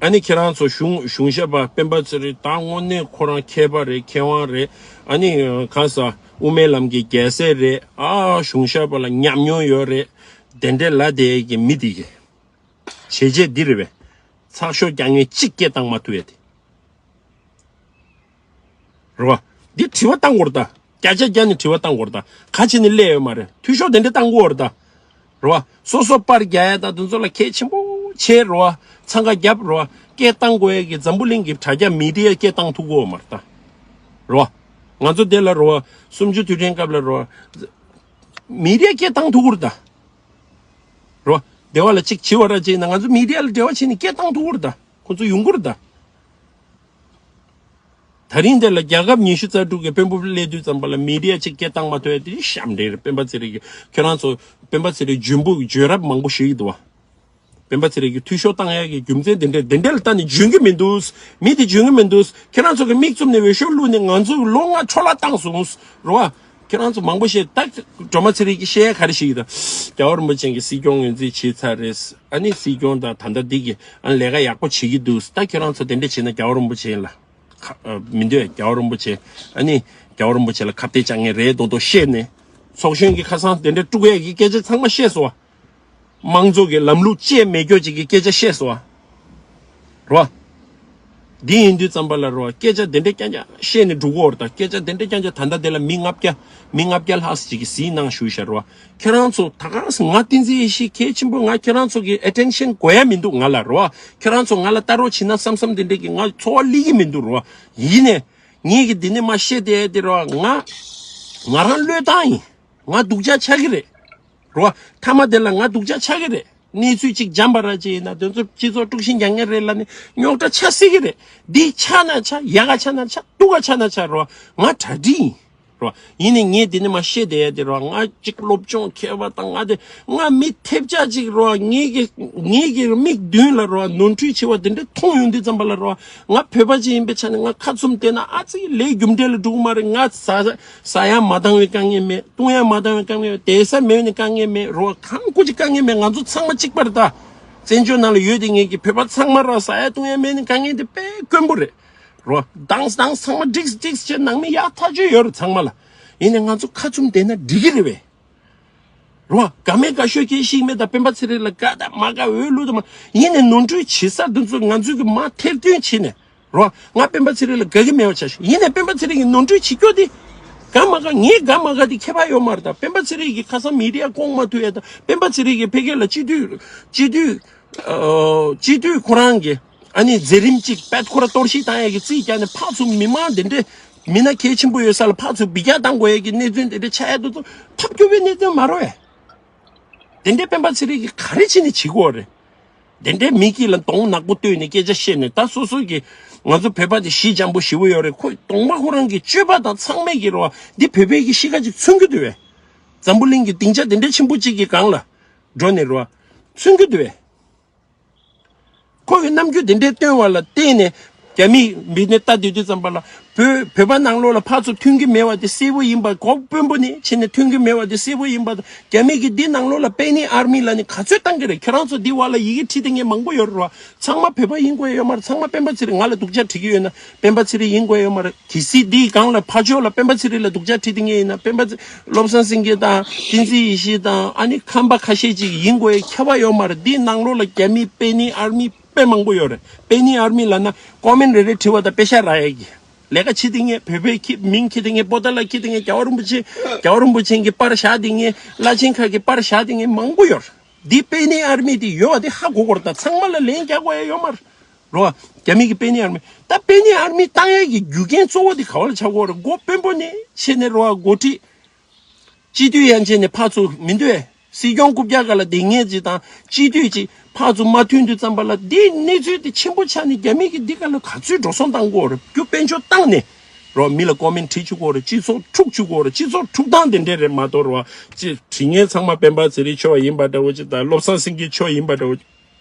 ཨ་ནི་ཁྱེད་རང་ཚོ་གཞུང་གཞུང་ཞབས་པ་སྤེན་པ་ཚེ་རིང་ད་དངོས་གནས་ཁོ་རང་མཁས་པ་རེད། མཁས་དབང་རེད། ཨ་ནི་གང་ཟག་དབུ་མའི་ལམ་གྱི་རྒྱལ་སྲས་རེད། ཨ་གཞུང་ཞབས་པ་ལ་ཉམས་མྱོང་ཡོད་རེད། དེ་འདྲའི་ལ་དེ་གི་མི་འདི་གི་བྱས་རྗེས་འདི་རེད་པས། ཚགས་ཤོག་རྒྱག་མཁན་གཅིག་སྐད་བཏང་མ་ཐུབ་ཡ་དེ། རེད་བ། འདི་དྲི་བ་བཏང་དགོས་རེད་ད། བརྒྱ་ཆ་བརྒྱ་ནས་དྲི་བ་བཏང་དགོས་རེད་ད། ག་བྱས་ནས་སླེབས་ཡོད་མ་རེད། འཐུས་ཤོར་དེ་འདྲ་བཏང་དགོས་རེད་ད། རེད་བ། སོ་སོ་པར་རྒྱག་ཡ་ད་དེ་ཚོ་ལ་གལ་ཆེན་པོ་བྱས་རེད་བ། འཚང་ཁ་རྒྱབ་རེད་བ། སྐད་བཏང་དགོས་ཡ་གི་འཛམ་བུ་གླིང་གི་དྲ་རྒྱ་མི་ཌི་ཡ་སྐད་བཏང་ཐུབ་ཀྱི་ཡོད་མ་རེད་ད། རེད་བ། ང་ཚོ་དེ་ལ་རེད་བ། གསུམ་བཅུ་དུས་དྲན་སྐབས་ལ་རེད་བ། མི་ཌི་ཡ་སྐད་བཏང་ཐུབ་ཀྱི་རེད་ད། རེད་བ། སྡེ་བ་ལ་གཅིག་བྱི་བ་ར་བྱས་ན་ང་ཚོ་མི་ཌི་ཡ་ལ་འབྲེལ་བ་བྱས་ནས་སྐད་བཏང་ཐུབ་ཀྱི་རེད་ད། ཁོ་ཚོ་ཡོང་གི་རེད་ད། ད་རིང་དེ་ལ་རྒྱལ་ཁབ་ཉི་ཤུ་རྩ་དྲུག་གི་དཔོན་པོ་སླེབས་དུས་ཙམ་པ་ལ་མི་ཌི་ཡ་གཅིག་སྐད་བཏང་མ་ཐུབ་ཡ་དེ་ཞབས་འདྲེན་རེད། སྤེན་པ་ཚེ་རིང་གི་ཁྱོད་རང་ཚོ་སྤེན་པ་ཚེ་རིང་འཇོན་པོ་འཇོན་རབས་མང་པོ་ཞིག་ཡོད་འདུག་བ། སྤེན་པ་ཚེ་རིང་གི་འཐུས་ཤོར་བཏང་ཡ་གི་རྒྱུ་མཚན་དེ་འདྲ་དེ་འདྲ་ལ་ལྟ་ནས་འཇོན་གི་མི་འདུག་མི་དེ་འཇོན་གི་མི་འདུག་ཁྱེད་རང་ཚོ་གི་མིག་བཙུམ་ནས་འོས་ཤོག་བླུགས་ནས་ང་ཚོ་ལོ་ལྔ་འཕྲོ་བརླག་བཏང་སོང་རེད་བ། ཁྱེད་རང་ཚོ་མང་པོ་བཤད་ད་སྒྲོལ་མ་ཚེ་རིང་གི་བཤད་ཡ་ག་རེ་ཞིག་ཡིན་ད། རྒྱལ་བ་རིན་པོ་ཆེ་གི་སྲིད་སྐྱོང་ངོས་འཛིན་བྱས་ཚར་རེད། ཨ་ནི་སྲིད་སྐྱོང་དང་ད་ལྟ་འདི་གི་ཨ་ནི་ལས་ཀ་ཡག་པོ་བྱེད་ཀྱི་འདུག་ད་ཁྱེད་རང་ཚོ་དེ་འདྲ་བྱས་ན་རྒྱལ་བ་རིན་པོ་ཆེ་ལ། ཁ་ཨ་མི་འདོད་རྒྱལ་བ་རིན་པོ་ཆེ། ཨ་ནི་རྒྱལ་བ་རིན་པོ་ཆེ་ལ་ཁ་གཏད་བཅག་མཁན་རེད་མདོག་མདོག་བཤད་ནས། ཚོགས་གཞོན་གྱི་ཁ་སང་དེ་འདྲ་དཀྲུག་ཡས་ཀྱི་སྐད་ཆ་ཚང་མ་བཤད་སོང་བ། དམངས་གཙོ་གི་ལམ་ལུགས་བཅས་མེད་སྐྱོ་ཅིག་གི་སྐད་ཆ་བཤད་སོང་བ། རོ། འདི་ཡིན་དུས་ཙམ་པ་ལ་རོ་སྐད་ཆ་དེ་འདྲ་རྐྱང་རྐྱང་བཤད་ནས་འགྲོ་གི་ཡོད་རེད་ད། སྐད་ཆ་དེ་འདྲ་རྐྱང་རྐྱང་ད་ལྟ་དེ་ལ་མི་ལྔ་བརྒྱ་མི་ལྔ་བརྒྱ་ལྷག་ཅིག་གིས་གཟིགས་གནང་ཞུས་ཤག་རོ། ཁྱེད་རང་ཚོ་ད་ག་སེ་ང་བསྟན་འཛིན་ཡེ་ཤེས་གལ་ཆེན་པོ་ང་ཁྱེད་རང་ཚོ་གི་ཨེ་ཊེན་ཤན་དགོས་ཡ་མི་འདུག་ང་ལ་རོ། ཁྱེད་རང་ཚོ་ང་ལ་ལྟ་རོགས་བྱེད་ན་བསམ་བསམ་དེ་འདྲ་གི་ང་ཚོར་བ་སླེབས་ཀྱི་མི་འདུག་རོ། ཡིན་ནས་ངས་གི་འདི་ནས་མ་བཤད་བསྡད་ཡ་དེ་རོ། ང་ང་རང་བློས་བཏང་ཡིན། ང་སྡུག་ཅག་ཆགས་ཀྱི་རེད། རོ། མཐའ་མ་དེ་ལ་ང་སྡུག་ཅག་ཆགས་ཀྱི་རེད། གནས་ཚུལ་གཅིག་འཇམ་པ་ར་ཅིག་ཡིན་ན་དེ་ཚོ་སྤྱི་ཚོགས་དཀྲུག་ཤིང་རྒྱག་མཁན་རེད་ལབ་ནས་རྙོག་དྲ་ཆགས་སྲིད་ཀྱི་རེད། འདི་ཆགས་ན་ཆགས། ཡག་ག་ཆགས་ན་ཆགས། སྡུག་ག་ཆགས་ན་ཆགས་རོ། ང་གྲ་སྒྲིག་ཡིན། རོ། ཡིན་ནས་ངས་འདི་ནས་མ་བཤད་བསྡད་ཡ་དེ་རོ། ང་གཅིག་སློབ་སྦྱོང་མཁས་པ་དང་ང་དེ་ང་མི་ཐེབས་ཆག་ཅིག་རོ། ངེད་ཀྱི་ངེད་ཀྱི་མིག་མདུན་ལ་རོ་ནོར་འཁྲུལ་ཆེ་བ་དེ་འདྲ་མཐོང་ཡོང་དུས་ཙམ་པ་ལ་རོ། ང་བོད་པ་ཅིག་ཡིན་པའི་ཆ་ནས་ང་ཁ་བཙུམ་བསྡད་ན་ཨ་ཙི་ལས་རྒྱུ་འབྲས་ལ་འགྲོ་གི་མ་རེད། ང་ཟ་ཟ་ཡ་མ་འདང་བའི་དཀའ་ངལ་མེད། བཏུང་ཡ་མ་འདང་བའི་དཀའ་ངལ་མེད། བསྡད་ས་མེད་ནས་དཀའ་ངལ་མེད་རོ། གང་སྐུ་ཅིག་དཀའ་ངལ་མེད། ང་ཚོ་ཚང་མ་གཅིག་པ་རེད་ད། བཙན་བྱོལ་ནང་ལ་ཡོད་དེ་ངེད་ཀྱི་བོད་པ་ཚང་མ་རོ་ཟ་ཡ་བཏུང་ཡ་མེད་ནས་དཀའ་ངལ་དེ་དཔེ་དཀོན་པོ་རེད་རོ། དྭངས་དྭངས་ཚང་མ་འགྲིགས་འགྲིགས་བྱས་ནང་མི་ཡག་ཐག་ཆོད་ཡོད་རེད་ཚང་མ་ལ། ཡིན་ནས་ང་ཚོ་ཁ་བཙུམ་བསྡད་ན་འགྲིག་གི་རེད་བས། རོ། དགའ་མེད་དགའ་ཤོས་སྐད་ཤིག་མེད་ད། སྤེན་པ་ཚེ་རིང་ལ་དགའ་ད་མ་དགའ་འོས་བླུག་ད་མ། ཡིན་ནས་ནོར་འཁྲུལ་བྱེད་ས་འདི་ཚོ་ང་ཚོས་གི་མ་ཐེར་འདོན་བྱེད་ནས་རོ། ང་སྤེན་པ་ཚེ་རིང་ལ་དགའ་གི་མེད་པ་ཆ་ཤོག་ཡིན་ནས་སྤེན་པ་ཚེ་རིང་གི་ནོར་འཁྲུལ་བྱེད་སྐྱོ་དེ། དགའ་མ་དགའ་ངས་དགའ་མ་དགའ་དེ་ཁྱད་པར་ཡོད་མ་རེད་ད། སྤེན་པ་ཚེ་རིང་གི་ཁ་སང་མི་ཌི་ཡ་སྐོང་མ་ཐུབ་ཡ་ད། སྤེན་པ་ཚེ་རིང་གི་ཕ་གི་ལ་སྤྱི་འཐུས་སྤྱི་འཐུས་ཨོ། སྤྱི་འཐུས་ཁོ་རང་གི་ཨ་ནི་མཛད་རིམ་གཅིག་པད་ཁོ་ར་གཏོར་བཤིག་བཏང་ཡས་ཀྱི་རྩིས་རྒྱག་ནས་ཕར་ཚུར་མི་མང་དེ་འདྲས་མི་སྣ་གལ་ཆེན་པོ་ཡོད་ས་ལ་ཕར་ཚུར་འབུད་རྒྱག་བཏང་དགོས་ཡས་ཀྱི་གནད་དོན་དེ་འདྲས་ཆགས་ཡས་དེ་ཚོ་ཐབས་སྐྱོ་བའི་གནད་དོན་མ་རེད་བས། དེ་འདྲས་སྤེན་པ་ཚེ་རིང་གིས་ག་རེ་བྱས་ནས་བྱེད་དགོས་རེད། དེ་འདྲས་མི་དཀྱིལ་ལ་གདོང་ནག་པོ་བསྟོད་ནས་སྐད་ཆ་བཤད་ནས་ད་སོ་སོ་གི་ང་ཚོ་བོད་པ་དེ་ཞི་འཇམ་པོ་ཞེ་པོ་ཡོད་རེད། ཁོ་གདོང་པ་ཁོ་རང་གི་སྤྱོད་པ་དང་ཚང་མས་ཀྱི་རོ་འདི་བོད་པའི་གི་གཤིས་ཀ་ཅིག་མཚོན་གྱི་འདུག་བས། འཛམ་བུ་གླིང་གི་སྡིངས་ཆ་དེ་འདྲས་ཆེན་པོ་གཅིག་གི་སྒང་ལ་འགྲོ་ནས་རོ་མཚོན་གྱི་འདུག་བས། པོ་གི་རྣམ་འགྱུར་དེ་འདྲའི་སྟོན་བ་ལ་བརྟེན་ནས། རྒྱ་མིས་མི་ནི་ལྟ་བསྡད་དུས་ཙམ་པ་ལ། བོད་བོད་པ་ནང་ལོགས་ལ་ཕར་ཚུར་མཐུན་གྱི་མེད་པ་དེ་གསལ་པོ་ཡིན་པ། གོ་དཔོན་པོ་ནས་ཕྱིན་ནས་མཐུན་གྱི་མེད་པ་དེ་གསལ་པོ་ཡིན་པ་དང་། རྒྱ་མི་གིས་འདི་ནང་ལོགས་ལ་པེ་ནི་ཨར་མི་ལབ་ནས་ག་ཚོད་བཏང་གི་རེད། ཁྱེད་རང་ཚོ་འདི་བར་ལ་ཡི་གེ་བྲིས་བསྡད་མཁན་མང་པོ་ཡོད་རེད་བ། ཚང་མ་བོད་པ་ཡིན་དགོས་ཡ་ཡོད་མ་རེད། ཚང་མ་སྤེན་པ་ཚེ་རིང་ང་ལ་སྡུག་ཅག་བྲིས་ཀྱི་ཡོད་ན་སྤེན་པ་ཚེ་རིང་ཡིན་དགོས་ཡ་ཡོད་མ་རེད། གལ་སྲིད་འདིའི་སྒང་ལ་ཕར་ཕྱོགས་ལ་སྤེན་པ་ཚེ་རིང་ལ་སྡུག་ཅག་བྲིས་བསྡད་མཁན་ཡིན་ན། སྤེན་པ་ཚེ་བློ་བཟང་སེང་གེ་དང་བསྟན་འཛིན་ཡེ་ཤེས་དང་ཨ་ནི་ཁམས་པ་ཁ་ཤས་ཅིག་ཡིན་དགོས་ཡ་ཁྱབ་པ་ཡོད་མ་རེད། འདིའི་ནང་ལོགས་ལ་རྒྱ་མི་པེ་ནི་ཨར་མི་དཔེ་མང་པོ་ཡོད་རེད། པེ་ནི་ཨར་མི་ལབ་ན་ཀོ་མེན་རེ་རེ་བྲིས་པ་དང་དཔེ་ཤག་རག་ཡས་ཀྱི། ལས་ཀ་བྱེད་བསྡད་མཁན། བོད་པའི་ཁྱི་མིང་འཁྱེར་བསྡད་མཁན། པོ་ཏཱ་ལ་འཁྱེར་བསྡད་མཁན། རྒྱལ་བ་རིན་པོ་ཆེ། རྒྱལ་བ་རིན་པོ་ཆེ་གི་པར་བཞག་བསྡད་མཁན། བླ་ཆེན་ཁག་གི་པར་བཞག་བསྡད་མཁན་མང་པོ་ཡོད་རེད། འདི་པེ་ནི་ཨར་མི་དེ་ཡོད་པ་དེ་ཧ་གོ་དགོས་རེད། ད་ཚང་མ་ལ་ལན་རྒྱག་དགོས་ཡ་ཡོད་མ་རེད། རོ། རྒྱ་མི་གི་པེ་ནི་ཨར་མི། ད་པེ་ནི་ཨར་མི་བཏང་ཡ་གི་རྒྱུ་རྐྱེན་གཙོ་བོ་དེ་ག་བ་ལ་ཆགས་ཀྱི་ཡོད་རེད། འགོ་དཔོན་པོ་ནས་བྱས་ནས་རོ། འགོ་ཁྲིད། སྤྱི་འཐུས་ཡན་ཆད་ནས་ཕར་ཚུར་མི་འདུག་ཨེ། སྲིད་སྐྱོང་རྐུབ་བཀྱག་སྒང་ལ་བསྡད་མཁན་ཅིག་དང་སྤྱི་འཐུས་ཅིག་ཕར་ཚུར་མ་མཐུན་དུས་ཙམ་པ་ལ། འདི་གནས་ཚུལ་དེ་ཆེན་པོ་ཆགས་ནས་རྒྱ་མི་གིས་འདི་སྒང་ལ་ག་ཚོད་འགྲོ་སོང་བཏང་དགོས་རེད། རྒྱུ་དཔལ་འབྱོར་བཏང་ནས་རོ། མི་ལ་ཀོ་མེན་བྲིས་བཅུག་དགོས་རེད། སྤྱི་ཚོགས་འཁྲུག་བཅུག་དགོས་རེད། སྤྱི་ཚོགས་འཁྲུག་སྟངས་དེ་འདྲས་རེད་མ་གཏོགས་རོ། ཅི་བྲིས་མཁན་ཚང་མ་སྤེན་པ་ཚེ་རིང་ཕྱོགས་ཡིན་པ་འདྲ་བོ་ཅིག་དང་བློ་བཟང་སེང་གེ་ཕྱོགས་ཡིན་པ་འདྲ་བོ་ཅིག།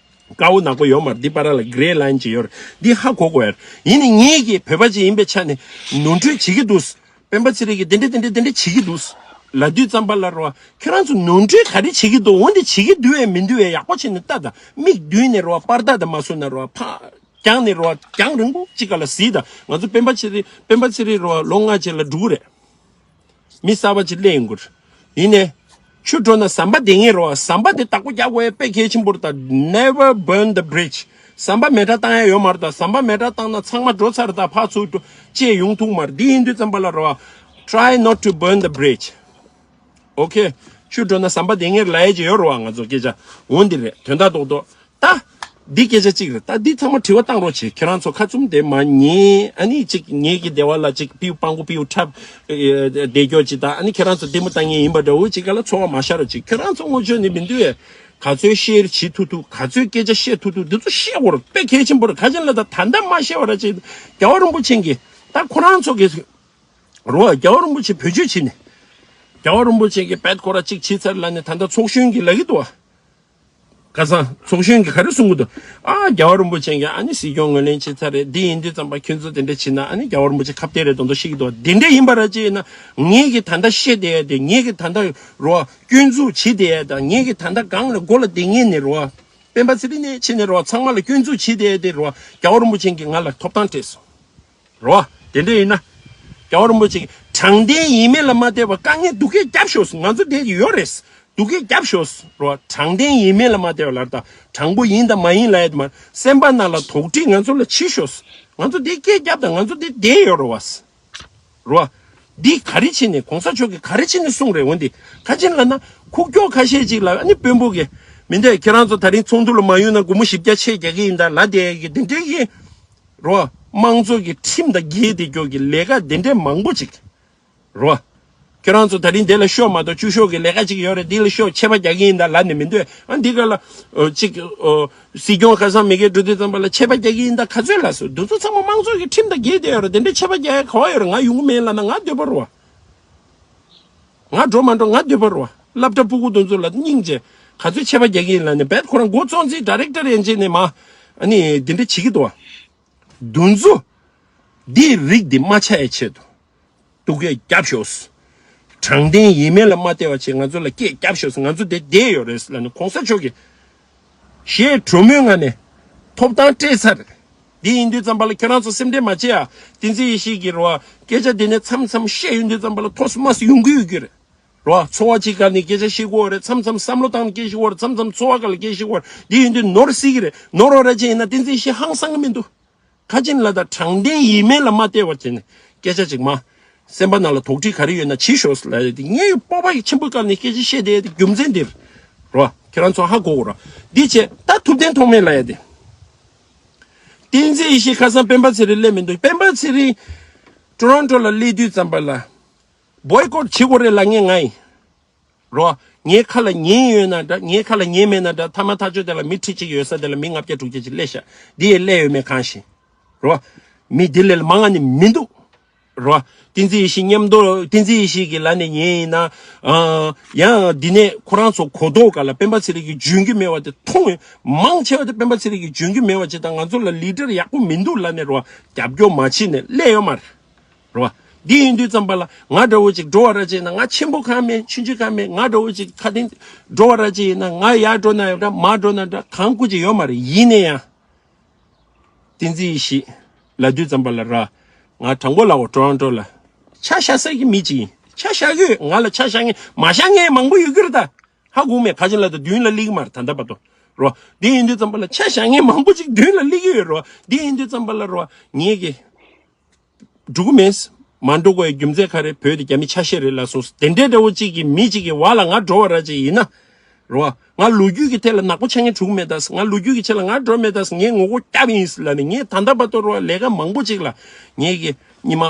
དཀར་པོ་ནག་པོ་ཡོད་མ་རེད། འདི་བར་ལ་གྷི་རེ་ལ་ཡིན་ཅིག་ཡོད་རེད། འདི་ཧ་གོ་དགོས་ཡ་རེད། ཡིན་ནའི་ངེད་ཀྱིས་བོད་པ་ཅིག་ཡིན་པའི་ཆ་ནས་ནོར་འཁྲུལ་བྱེད་ཀྱི་འདུག་སྤེན་པ་ཚེ་རིང་གིས་དེ་འདྲ་དེ་འདྲ་དེ་འདྲ་བྱེད་ཀྱི་འདུག་ལབ་དུས་ཙམ་པ་ལ་རོ། ཁྱེད་རང་ཚོ་ནོར་འཁྲུལ་ག་རེ་བྱེད་ཀྱི་འདུག་འོན་ཏེ་བྱེད་ཀྱི་འདུག་བས་མི་འདུག་བས་ཡག་པོ་བྱས་ནས་ལྟ་དང་། མིག་མདུན་ནས་རོ། པར་རྟགས་དང་མ་བཟོ་ན་རོ། ཕར་རྒྱང་ནས་རོ། རྒྱང་རིང་པོ་ཅིག་སྒང་ལ་གཟིགས་དང་། ང་ཚོ་སྤེན་པ་ཚེ་རིང་སྤེན་པ་ཚེ་རིང་རོ། ལོ་ལྔ་རྗེས་ལ་འགྲོ་གི་རེད། མི་གསར་པ་ཅིག་སླེབས་ཡོང་གི་རེད། ཡིན་ནའི། ཆུ་འགྲོ་ན་ཟམ་པ་བསྡད་མཁན་རེད་བ། ཟམ་པ་དེ་བདག་པོ་རྒྱག་དགོས་ཡ་དཔེ་གལ་ཆེན་པོ་རེད་ད། Never burn the bridge. ཟམ་པ་མེ་སྲེག་བཏང་ཡ་ཡོད་མ་རེད་ད། ཟམ་པ་མེ་སྲེག་བཏང་ན་ཚང་མ་འགྲོ་ཚར་རེད་ད། ཕར་ཚུར་འགྲོ་བཅད་ཡོང་ཐུབ་མ་རེད། འདི་ཡིན་དུས་ཙམ་པ་ལ་རེད་བ། Try not to burn the bridge. Okay. ཆུ་འགྲོ་ན་ཟམ་པ་བསྡད་མཁན་ལབ་ཡ་ཅིག་ཡོད་རེད་བ། ང་ཚོ་སྐད་ཆ་འོ་འདི་རེད། དོན་དག་རྡོག་རྡོག་ད། འདི་སྐད་ཆ་གཅིག་རེད། ད་འདི་ཚང་མ་དྲི་བ་བཏང་རོགས་བྱེད། ཁྱེད་རང་ཚོ་ཁ་བཙུམ་དེ་མ་ཉན། ཨ་ནི་གཅིག་ངེད་ཀྱི་སྡེ་བ་ལ་གཅིག་པིའུ་སྤང་གོ་པིའུ་འཁྲབ་བསྡད་རྒྱུ་གཅིག་དང་། ཨ་ནི་ཁྱེད་རང་ཚོ་ལྟད་མོ་ལྟ་མཁན་ཡིན་པ་འདྲ་བོ་གཅིག་སྒང་ལ་ཚོར་བ་མ་ཤར་རོགས་བྱེད། ཁྱེད་རང་ཚོ་ངོ་ཆོད་ནི་མི་འདུག་ཨེ། ག་ཚོད་ཤེར་བྱེད་ཐུབ་ཐུབ། ག་ཚོད་སྐད་ཆ་བཤད་ཐུབ་ཐུབ། འདི་ཚོ་བཤད་དགོས་རེད། དཔེ་གལ་ཆེན་པོ་རེད། ག་ཅི་ལ་ད་ད་ལྟ་མ་བཤད་པ་ར་ཅིག་རྒྱལ་བ་རིན་པོ་ཆེ་གིས་ད་ཁོ་རང་ཚོ་གིས་རོ། རྒྱལ་བ་རིན་པོ་ཆེ་བེད་སྤྱོད་བྱེད་ནས། རྒྱལ་བ་རིན་པོ་ཆེ་གིས་བེད་ཁོ་ར་གཅིག་བྱེད་ཚར་ལབ་ནས་ད་ལྟ་ཚོགས་གཞོན་གྱིས་ལབ་ཀྱི་འདུག་ཨ། ཁ་སང་ཚོགས་གཞོན་གྱིས་ག་རེ་གསུང་གི་འདུག་ཨ། རྒྱལ་བ་རིན་པོ་ཆེ་གིས་ཨ་ནི་སྲིད་སྐྱོང་ངོས་ལེན་བྱས་ཚར་རེད། འདི་ཡིན་དུས་ཙམ་པ་ཁྱོད་ཚོ་དེ་འདྲ་བྱེད་ན་ཨ་ནི་རྒྱལ་བ་རིན་པོ་ཆེ་ཁ་གཏད་རེད་མདོག་མདོག་བཤད་ཀྱི་འདུག་དེ་འདྲ་ཡིན་པ་ར་ཅིག་ཡིན་ན། ངེད་ཀྱིས་ད་ལྟ་བཤད་བསྡད་ཡ་དེ། ངེད་ཀྱིས་ད་ལྟ་རོ་སྐྱོན་འཛུགས་བྱེད་བསྡད་ཡ་དང་། ངེད་ཀྱིས་ད་ལྟ་སྒང་ལ་མགོ་ལ་བསྡད་མཁན་ནས་རོ། སྤེན་པ་ཚེ་རིང་ནས་ཕྱིན་ནས་རོ། ཚང་མ་ལ་སྐྱོན་འཛུགས་བྱེད་བསྡད་ཡ་དེ་རོ། རྒྱལ་བ་རིན་པོ་ཆེ་གིས་ང་ལ་ཐོབ་ཐང་སྤྲད་སོང་། རོ། དེ་འདྲ་ཡིན་ན། རྒྱལ་བ་རིན་པོ་ཆེ་གིས་དྲང་བདེན་ཡིན་མིན་ལ་མ་བལྟས་པར་དཀའ་ངལ་སྡུག་སྐད་བརྒྱབ་ཤོག་ང་ཚོ་དེ་ཡོད་རེད། སྡུག་སྐད་བརྒྱབ་ཤོག་རོ། དྲང་བདེན་ཡིན་མིན་ལ་མ་བལྟས་པར་ལབ་ད། དྲང་པོ་ཡིན་དང་མ་ཡིན་ལབ་ཡ་དེ་མ། སེམས་པ་ནང་ལ་དོགས་འདྲི་ང་ཚོ་ལ་བྱེད་ཤོག་ང་ཚོ་དེ་སྐད་བརྒྱབ་དང་། ང་ཚོ་དེ་བསྡད་ཡོད་རེད་བ། རོ། འདི་ག་རེ་བྱས་ནས། གོང་ས་མཆོག་གིས་ག་རེ་བྱས་ནས་གསུངས་རེད། འོན་ཏེ་ག་ཅི་ལབ་ན། ཁུག་ཀྱོག་ཁ་ཤས་ཅིག་ལ་ཨ་ནི་དཔོན་པོ་གིས་མི་འདོད། ཁྱེད་རང་ཚོ་ད་རིང་ཚོགས་འདུ་ལ་མ་ཡོང་ན་སྒོར་མོ་བཞི་བརྒྱ་ཆད་རྒྱག་གི་ཡིན་ད་ལབ་བསྡད་ཀྱི་དེ་འདྲའི་གི། རོ། དམངས་གཙོ་གི་ཁྲིམས་དང་འགལ་བསྡད་ཀྱོག་གི་ལས་ཀ་དེ་འདྲའི་མང་པོ་ཅིག་རོ། ཁྱེད་རང་ཚོ་ད་རིང་དེ་ལ་ཤོག་མ་གཏོགས་བཅུ་ཤོག་གི་ལས་ཀ་ཅིག་ཡོད་རེད། འདི་ལ་ཤོག་ཆད་པ་རྒྱག་གི་ཡིན་ད་ལབ་ནས་མི་འདོད། ཨ་འདི་ག་ལ་ཨོ་ཅིག་ཨོ་སྲིད་སྐྱོང་ཁ་སང་མི་སྒེར་འགྲོ་དུས་ཙམ་པ་ལ་ཆད་པ་རྒྱག་གི་ཡིན་ད་ག་ཚོད་ལབ་སོང་། འདི་ཚོ་ཚང་མ་དམངས་གཙོ་གི་ཁྲིམས་དང་འགལ་བསྡད་ཡོད་རེད། དེ་འདྲའི་ཆད་པ་རྒྱག་ཡ་ག་བ་ཡོད་རེད། ང་ཡོང་གི་མེད་ལབ་ན་ང་འདོད་པ་རེད་བ། ང་འགྲོ་མ་འགྲོ་ང་འདོད་པ་རེད་བ། སློབ་གྲྭ་སྤུ་གུ་དེ་ཚོ་ལ་སྙིང་རྗེ། ག་ཚོད་ཆད་པ་རྒྱག་གི་ཡིན་ལབ་ནས་བེད་ཁོ་རང་འགོ་བཙོང་རྩིས་ཌའི་རེག་ཊར་ཡན་ཆད་ནས་མ་ཨ་ནི་འདི་འདྲ་བྱེད་ཀྱི་འདུག་བ། འདི་ཚོ་འདིའི་རིགས་འདི་མ་ཆགས་ཡའི་ཆེད་དུ། སྡུག་སྐད་རྒྱབ་ཤོག་དྲང་བདེན་ཡིན་མིན་ལ་མ་བལྟས་པ་བྱས་ང་ཚོ་ལ་སྐད་རྒྱབ་ཤོག་ང་ཚོ་དེ་བསྡད་ཡོད་རེད་ལབ་ནས་གོང་ས་མཆོག་གིས་ཞེ་དྲོན་མོའི་ངང་ནས་ཐོབ་ཐང་སྤྲད་ཚར། འདི་ཡིན་དུས་ཙམ་པ་ལ་ཁྱེད་རང་ཚོ་སེམས་ཁྲལ་མ་བྱེད་ཨ། བསྟན་འཛིན་ཡེ་ཤེས་ཀྱིས་རོ། སྐད་ཆ་འདི་ནས་མཚམས་མཚམས་བཤད་ཡོང་དུས་ཙམ་པ་ལ་ཐོག་མ་ཡོང་གི་ཡོད་ཀྱི་རེད། རོ། ཚོར་བ་གཅིག་སྒང་ནས་སྐད་ཆ་བཤད་ཀྱི་ཡོད་རེད། མཚམས་མཚམས་བསམ་བློ་བཏང་ནས་སྐད་ཆ་བཤད་ཀྱི་ཡོད་རེད། མཚམས་མཚམས་ཚོར་བ་སྒང་ལ་སྐད་ཆ་བཤད་ཀྱི་ཡོད་རེད། འདི་ཡིན་དུས་ནོར་སྲིད་ཀྱི་རེད། ནོར་བ་ར་ཅན་ཡིན་ན་བསྟན་འཛིན་ཡེ་ཤེས་ཧང་སང་གི་མི་འདུག་ག་ཅི་ལ་ད་དྲང་བདེན་ཡིན་མིན་ལ་མ་བལྟས་པ་བྱས་ནས་སྐད་ཆ་ཅིག་མ། སེམས་པ་ནང་ལ་དོགས་འདྲི་ག་རེ་ཡོད་ན་བྱེད་ཤོག་ལབ་ཡ་དེ་ངས་སྤོབས་པ་ཆེན་པོའི་སྒང་ནས་སྐད་ཆ་བཤད་བསྡད་ཡ་དེ་རྒྱུ་མཚན་འདིར། རོ། ཁྱེད་རང་ཚོ་ཧ་གོ་དགོས་རོ། འདི་བྱས་ད་ཐུབ་བསྟན་ཐོགས་མེད་ལབ་ཡ་དེ། བསྟན་འཛིན་ཡེ་ཤེས་ཁ་སང་སྤེན་པ་ཚེ་རིང་སླེབས་མི་འདུག་སྤེན་པ་ཚེ་རིང་ཊོ་རོན་ཊོ་ལ་སླེབས་དུས་ཙམ་པ་ལ་བོའི་ཀོཊ་བྱེད་དགོས་རེད་ལབ་མཁན་ང་ཡིན། རོ། ངའི་ཁ་ལ་ཉན་ཡོད་ན་འདྲ། ངའི་ཁ་ལ་ཉན་མེད་ན་འདྲ། མཐའ་མ་ཐག་ཆོད་དེ་ལ་མི་ཁྲི་གཅིག་ཡོད་ས་དེ་ལ་མི་ལྔ་བརྒྱ་དྲུག་བརྒྱ་ཅིག་སླེབས་ཤག་འདི་ཡས་སླེབས་ཡོད་མེད་གང་ཤེས། རོ། མི་འདི་ལས་མང་ང་ནི་མི་འདུག་རོ། བསྟན་འཛིན་ཡེ་ཤེས་མཉམ་དུ་བསྟན་འཛིན་ཡེ་ཤེས་ཀྱི་ལ་ནས་ཉན་ཡིན་ན། ཨ། ཡང་འདི་ནས་ཁོ་རང་ཚོ་གོ་རྟོགས་ག་ལ་སྤེན་པ་ཚེ་རིང་གིས་འཇོན་གྱི་མེད་པ་དེ་མཐོང་ཡོད། མང་ཆེ་བ་དེ་སྤེན་པ་ཚེ་རིང་གིས་འཇོན་གྱི་མེད་པ་ཅིག་དང་ང་ཚོ་ལ་ལི་ཌར་ཡག་པོ་མི་འདུག་ལ་ནས་རོ། རྒྱབ་སྐྱོར་མ་བྱེད་ནས་སླེབས་ཡོད་མ་རེད། རོ། འདི་ཡིན་དུས་ཙམ་པ་ལ་ང་འདྲ་བོ་ཅིག་འགྲོ་བ་ར་ཅིག་ཡིན་ན། ང་ཆེན་པོ་གང་མེད། ཆུང་ཆུང་གང་མེད། ང་འདྲ་བོ་ཅིག་ཁ་ཏིང་འགྲོ་བ་ར་ཅིག་ཡིན་ན། ང་ཡར་འགྲོ་ན་ཡང་འདྲ། མར་འགྲོ་ན་འདྲ། གང་དགོས་ཅིག་ཡོད་མ་རེད། ཡིན་ན་ཡང་། བསྟན་འཛིན་ཡེ་ཤེས་ལབ་དུས་ཙམ་པ་ལ་ར། ང་དྲང་པོ་ལབ་འོ། ཊོ་རོན་ཊོ་ལ་ཆ་བཞག་ས་གི་མི་ཅིག་ཡིན། ཆ་བཞག་གི་ཡོད། ང་ལ་ཆ་བཞག་མཁན་མ་བཞག་མཁན་མང་པོ་ཡོད་ཀྱི་རེད་ད། ཧ་གོ་མེད། ཁ་ཆེ་ལ་ད་མདུན་ལ་སླེབས་ཀྱི་མ་རེད་ད་ལྟ་བར་དུ། རོ། འདི་ཡིན་དུས་ཙམ་པ་ལ་ཆ་བཞག་མཁན་མང་པོ་ཅིག་མདུན་ལ་སླེབས་ཀྱི་ཡོད། རོ། འདི་ཡིན་དུས་ཙམ་པ་ལ་རོ། ངེད་ཀྱི་འགྲོ་གི་མེད། མ་འགྲོ་དགོས་ཡའི་རྒྱུ་མཚན་ག་རེ། བོད་དེ་རྒྱ་མི་ཆ་ཤས་རེད་ལབ་སོང་། དེ་འདྲའི་འདྲ་བོ་གཅིག་གི་མི་གཅིག་གི་བར་ལ་ང་འགྲོ་བ་ར་ཅིག་ཡིན་ན། རོ། ང་ལོ་རྒྱུས་ཀྱི་ཐད་ལ་ནག་པོ་ཆགས་མཁན་འགྲོ་གི་མེད་ད། ང་ལོ་རྒྱུས་ཀྱི་ཆེད་ལ་ང་འགྲོ་མེད་ད། ངས་ངོ་རྒོལ་བརྒྱབ་ཡིན་ལབ་ནས། ངས་ད་ལྟ་བར་དུ་རོ་ལས་ཀ་མང་པོ་ཅིག་ལ་ངེད་ཀྱི་ཉི་མ་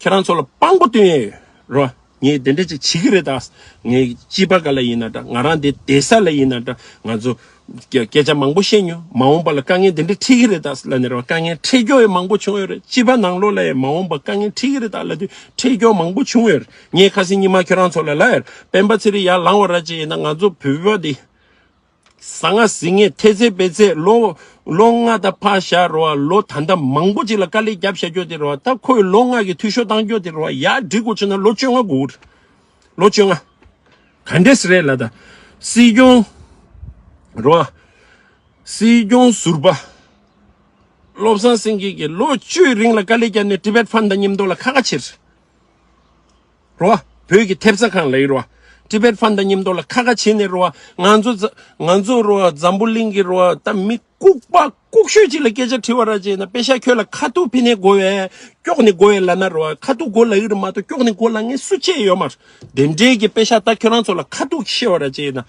ཁྱེད་རང་ཚོ་ལ་དཔང་པོ་སྟོན་ཡས་ཡོད། རོ། ངས་དེ་འདྲ་ཅིག་བྱེད་ཀྱི་རེད་ད། ངས་སྐྱིད་པ་ག་ལ་ཡིན་ན་འདྲ། ང་རང་འདི་བསྡད་ས་ལ་ཡིན་ན་འདྲ། ང་ཚོ་སྐད་སྐད་ཆ་མང་པོ་བཤད་མྱོང་། མ་འོངས་པ་ལ་དཀའ་ངལ་འདི་འདྲ་འཕྲད་ཀྱི་རེད་ད་ལབ་ནས་རོ། དཀའ་ངལ་འཕྲད་རྒྱུ་ཡང་མང་པོ་བྱུང་ཡོད་རེད། སྐྱིད་པ་ནང་ལོགས་ལ་ཡང་མ་འོངས་པ་དཀའ་ངལ་འཕྲད་ཀྱི་རེད་ད་ལབ་དུས་འཕྲད་རྒྱུ་མང་པོ་བྱུང་ཡོད་རེད། ངས་ཁ་སང་ཉི་མ་ཁྱེད་རང་ཚོ་ལ་ལབ་ཡོད་རེད། སྤེན་པ་ཚེ་རིང་ཡར་ལངས་པ་ར་ཅིག་ཡིན་ན། ང་ཚོ་བོད་པ་འདི་ཟ་ང་ཟིང་ངེ་ཐེ་ཚེ་བེ་ཚེ་ལོ་ལོ་ལྔ་དང་ཕར་བཞག་རོ། ལོ་ད་ལྟ་མང་པོ་ཅིག་ལ་དཀའ་ལས་བརྒྱབ་བཞག་རྒྱུ་དེ་རོ། ད་ཁོས་ལོ་ལྔ་གི་འཐུས་ཤོར་བཏང་རྒྱུ་དེ་རོ། ཡར་སྒྲིག་དགོས་བྱུང་ན་ལོ་བཅོ་ལྔ་འགོར། ལོ་བཅོ་ལྔ། ག་འདྲས་རེད་ལ་ད། སྲིད་སྐྱོང་རོ། སྲིད་སྐྱོང་ཟུར་པ་བློ་བཟང་སེང་གེ་གིས་ལོ་བཅུའི་རིང་ལ་དཀའ་ལས་བརྒྱབ་ནས་ཊི་བེཊ་ཕན་དང་མཉམ་དུ་ལ་ཁ་ཁ་ཕྱིར། རོ། བོད་ཀྱི་ཐེབས་རྩ་ཁང་ལ་ཡིན་རོ། ཊི་བེཊ་ཕན་དང་མཉམ་དུ་ལ་ཁ་ཁ་བྱེད་ནས་རོ། ང་ཚོ་ང་ཚོ་རོ། འཛམ་བུ་གླིང་གི་རོ། ད་མི་ལྐུགས་པ་ལྐུགས་ཤོས་ཅིག་ལ་སྐད་ཆ་དྲི་བ་ར་བྱས་ན། པེ་ཤ་ཁྱོད་ལ་ཁ་ཐུག་ཕི་ནས་དགོས་བས། སྐྱོག་ནས་དགོས་བས་ལབ་ན་རོ། ཁ་ཐུག་དགོས་ལབ་ཡོད་རེད་མ་གཏོགས་སྐྱོག་ནས་དགོས་ལབ་མཁན་སུ་གཅིག་ཡོད་མ་རེད། དེ་འདྲའི་གི་པེ་ཤ་ད་ཁྱོད་རང་ཚོ་ལ་ཁ་ཐུག་བཤད་པ་ར་བྱས་ན།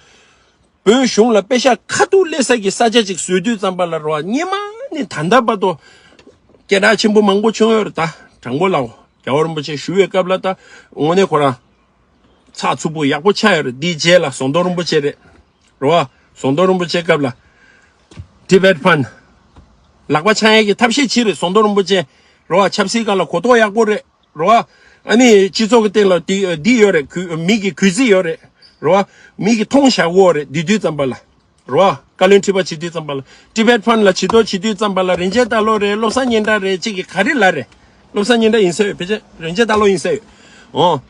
བོད་གཞུང་ལ་པེ་ཤ་ཁ་ཐུག་སླེབས་ས་གི་ས་ཆ་ཅིག་བཟོས་དུས་ཙམ་པ་ལ་རོ། སྔོན་མ་ནས་ད་ལྟ་བར་དུ་སྐད་གྲགས་ཆེན་པོ་མང་པོ་བྱུང་ཡོད་རེད་ད། དྲང་པོ་ལབ། རྒྱལ་བ་རིན་པོ་ཆེ་བཞུགས་པའི་སྐབས་ལ་ད་དངོས་གནས་ཁོ་རང་ཚགས་ཚུད་པོ་ཡག་པོ་ཆགས་ཡོད་རེད། འདིའི་རྗེས་ལ་ཟམ་གདོང་རིན་པོ་ཆེ་རེད། རོ། ཟམ་གདོང་རིན་པོ་ཆེ་སྐབས་ལ་ཊི་བེཊ་ཕན་ལག་པ་འཆང་ཡས་ཀྱི་ཐབས་ཤེས་བྱས་རེད། ཟམ་གདོང་རིན་པོ་ཆེ་རོ། ཆབ་སྲིད་སྒང་ལ་གོ་རྟོགས་ཡག་པོ་རེད། རོ། ཨ་ནི་སྤྱི་ཚོགས་ཀྱི་སྟེང་ལ་འདི་འདི་ཡོད་རེད། གུས་མི་གི་གུས་བརྩི་ཡོད་རེད། རོ། མི་གི་མཐོང་བཞག་གོ་རེད། འདི་དུས་ཙམ་པ་ལ། རོ། བཀའ་བློན་ཁྲི་པ་བྱེད་དུས་ཙམ་པ་ལ། ཊི་བེཊ་ཕན་ལ་བྱེད་དོ་བྱེད་དུས་ཙམ་པ་ལ། རིན་ཆེན་རྟ་ལོ་རེད། བློ་བཟང་སྙན་གྲགས་རེད། གཅིག་གི་ག་རེ་ལ་རེད། བློ་བཟང་སྙན་གྲགས་ཡིན་ས་ཡོད། ཕལ་ཆེར་རིན་ཆེན་རྟ་ལོ་ཡིན་ས་ཡོད། འོ།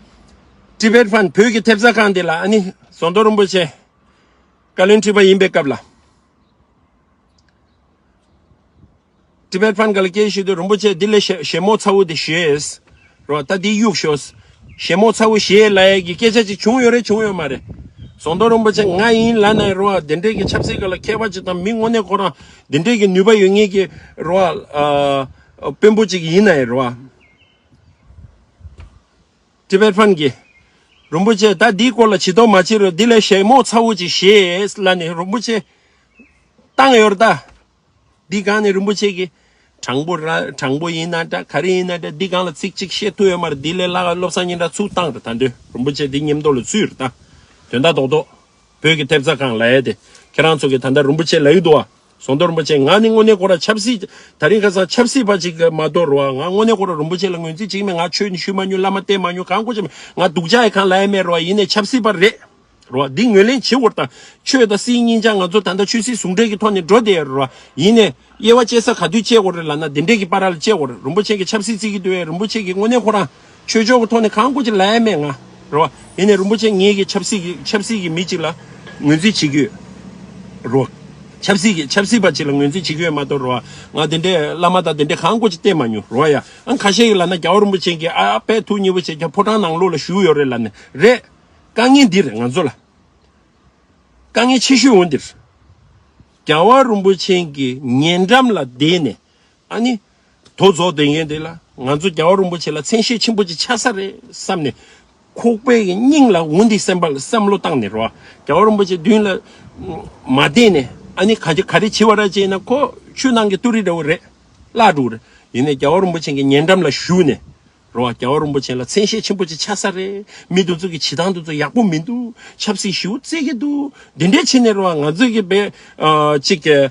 ཊི་བེཊ་ཕན་བོད་ཀྱི་ཐེབས་རྩ་ཁང་དེ་ལ་ཨ་ནི་ཟམ་གདོང་རིན་པོ་ཆེ་བཀའ་བློན་ཁྲི་པ་ཡིན་པའི་སྐབས་ལ། ཊི་བེཊ་ཕན་ག་ལ་སྐད་ཞུ་དུས་རིན་པོ་ཆེ་འདི་ལས་ཞེ་ཞེ་མོ་ཚ་བོ་འདི་ཞེས། རོ། ད་འདི་གཡུག་ཤོག་ཞེ་མོ་ཚ་བོ་ཞེས་ལབ་ཡས་ཀྱི་སྐད་ཆ་ཅིག་བྱུང་ཡོད་རེད། བྱུང་ཡོད་མ་རེད། ཟམ་གདོང་རིན་པོ་ཆེ་ང་ཡིན་ལབ་ན་རོ། འདི་འདྲས་ཀྱི་ཆབ་སྲིད་སྒང་ལ་མཁས་པ་ཅིག་དང་མི་དངོས་གནས་ཁོ་རང་འདི་འདྲས་ཀྱི་ནུས་པ་ཡོད་མཁན་གྱི་རོ། ཨ། དཔོན་པོ་ཅིག་ཡིན་ན་ཡང་རོ། ཊི་བེཊ་ཕན་གྱིས་རིན་པོ་ཆེ་ད་འདིའི་སྐོར་ལ་ཇུས་གཏོགས་མ་བྱེད་རོགས། འདི་ལས་ཞེ་མོ་ཚ་བོ་ཅིག་ཞེས་ལབ་ནས་རིན་པོ་ཆེ་བཏང་ཡོད་རེད་ད། འདི་སྒང་ནས་རིན་པོ་ཆེ་གིས་དྲང་པོ་ར་དྲང་པོ་ཡིན་ན་འདྲ། ག་རེ་ཡིན་ན་འདྲ། འདི་སྒང་ལ་ཚིག་གཅིག་བཤད་ཐུབ་ཡོད་མ་རེད། འདི་ལས་སླ་བ་བློ་བཟང་སྙན་གྲགས་ཚུར་བཏང་རེད། ད་འདོད་རིན་པོ་ཆེ་འདི་མཉམ་དུ་ལ་ཚུད་རེད་ད། དོན་དག་རྡོག་རྡོག་བོད་ཀྱི་ཐེབས་རྩ་ཁང་ལབ་ཡས་དེ་ཁྱེད་རང་ཚོ་གིས་ད་ལྟ་རིན་པོ་ཆེ་ལབ་ཡོད་འདུག་བ། ཟམ་གདོང་རིན་པོ་ཆེ་ང་ནི་དངོས་གནས་ཁོ་ར་ཆབ་སྲིད་ད་རིང་ཁ་སང་ཆབ་སྲིད་པ་ཅིག་མ་གཏོགས་རོ། ང་དངོས་གནས་ཁོ་ར་རིན་པོ་ཆེ་ལ་ངོས་འཛིན་བྱེད་ཀྱི་མེད། ང་ཆོས་ནི་ཞུས་མ་མྱོང་། བླ་མ་བསྟེན་མ་མྱོང་། གང་གོ་ཅི་མེད། ང་སྡུག་ཅག་ཡི་གང་ལབ་ཡས་མེད་རོ། ཡིན་ནའི་ཆབ་སྲིད་པ་རེད་རོ། འདི་ངོས་ལེན་བྱེད་དགོས་རེད་ད། ཆོས་དང་སྲིད་གཉིས་ཆ་ང་ཚོ་ད་ལྟ་ཆོས་སྲིད་ཟུང་འབྲེལ་གྱི་ཐོག་ནས་འགྲོ་བསྡད་ཡོད་རོ། ཡིན་ནའི་དབྱེ་བ་ཕྱེ་ས་ག་དུས་ཕྱེ་དགོས་རེད་ལབ་ན་འདི་འདྲས་ཀྱི་བར་ལ་ཕྱེ་དགོས་རེད། རིན་པོ་ཆེ་གིས་ཆབ་སྲིད་བརྩི་གི་འདུག་བས། རིན་པོ་ཆེ་གིས་དངོས་གནས་ཁོ་རང་ཆོས་ཕྱོགས་ཀྱི་ཐོག་ནས་གང་གོ་ཅི་ལབ་ཡས་མེད་ང་རོ། ཡིན་ནའི་རིན་པོ་ཆེ་ངེད་ཀྱི་ཆབ་སྲིད་ཀྱི་ཆབ་སྲིད་ཀྱི་མི་གཅིག་ལ་ངོས་འཛིན་བྱེད་ཀྱི་ཡོད་རོ། ཆབ་སྲིད་ཀྱི་ཆབ་སྲིད་པ་གཅིག་ལ་ངོས་འཛིན་བྱེད་ཀྱི་ཡོད་མ་གཏོགས་རོ། ང་དེ་འདྲའི་བླ་མ་དང་དེ་འདྲའི་གང་གོ་ཅི་བསྟེན་མ་མྱོང་རོ་ཡ། ཨང་ཁ་ཤས་ཀྱིས་ལབ་ན་རྒྱལ་བ་རིན་པོ་ཆེ་གིས་ཨ་ཨ་དཔེ་ཐུགས་མཉེས་པོ་བྱས་ཀྱང་ཕོ་བྲང་ནང་ལོགས་ལ་བཞུགས་ཡོད་རེད་ལབ་ནས་རེད། དཀའ་ངལ་འདི་རེད་ང་ཚོ་ལ། དཀའ་ངལ་ཆེ་ཤོས་འོ་འདིར། རྒྱལ་བ་རིན་པོ་ཆེ་གི་ཉེ་འགྲམ་ལ་བསྡད་ནས་ཨ་ནི་དོ་རྫོགས་བསྡད་མཁན་དེ་ལ་ང་ཚོ་རྒྱལ་བ་རིན་པོ་ཆེ་ལ་མཚན་ཤས་ཆེན་པོ་ཅིག་ཆགས་ས་རེད་བསམ་ནས། ཁོག་པའི་གི་སྙིང་ལ་འོ་འདི་བསམ་པ་བསམ་བློ་བཏང་ནས་རོ། རྒྱལ་བ་རིན་པོ་ཆེ་མདུན་ལ་མ་བསྡད་ནས་ཨ་ནི་ག་ག་རེ་བྱེད་པ་ར་བྱས་ན་ཁོ་ཆུ་ནང་གི་ཏུ་རི་འདྲ་བོ་རེད། བརླག་འགྲོ་གི་རེད། ཡིན་ནའི་རྒྱལ་བ་རིན་པོ་ཆེ་གི་ཉེ་འགྲམ་ལ་བཞུགས་ནས། རོ། རྒྱལ་བ་རིན་པོ་ཆེ་ལ་མཚན་ཤས་ཆེན་པོ་ཅིག་ཆགས་ས་རེད། མི་དེ་ཚོ་གི་བྱེད་སྟངས་དེ་ཚོ་ཡག་པོ་མི་འདུག་ཆབ་སྲིད་ཞེ་པོ་རྩེད་ཀྱི་འདུག་འདི་འདྲས་བྱས་ནས་རོ། ང་ཚོས་ཀྱི་བས་ཨ་ཅིག་གི་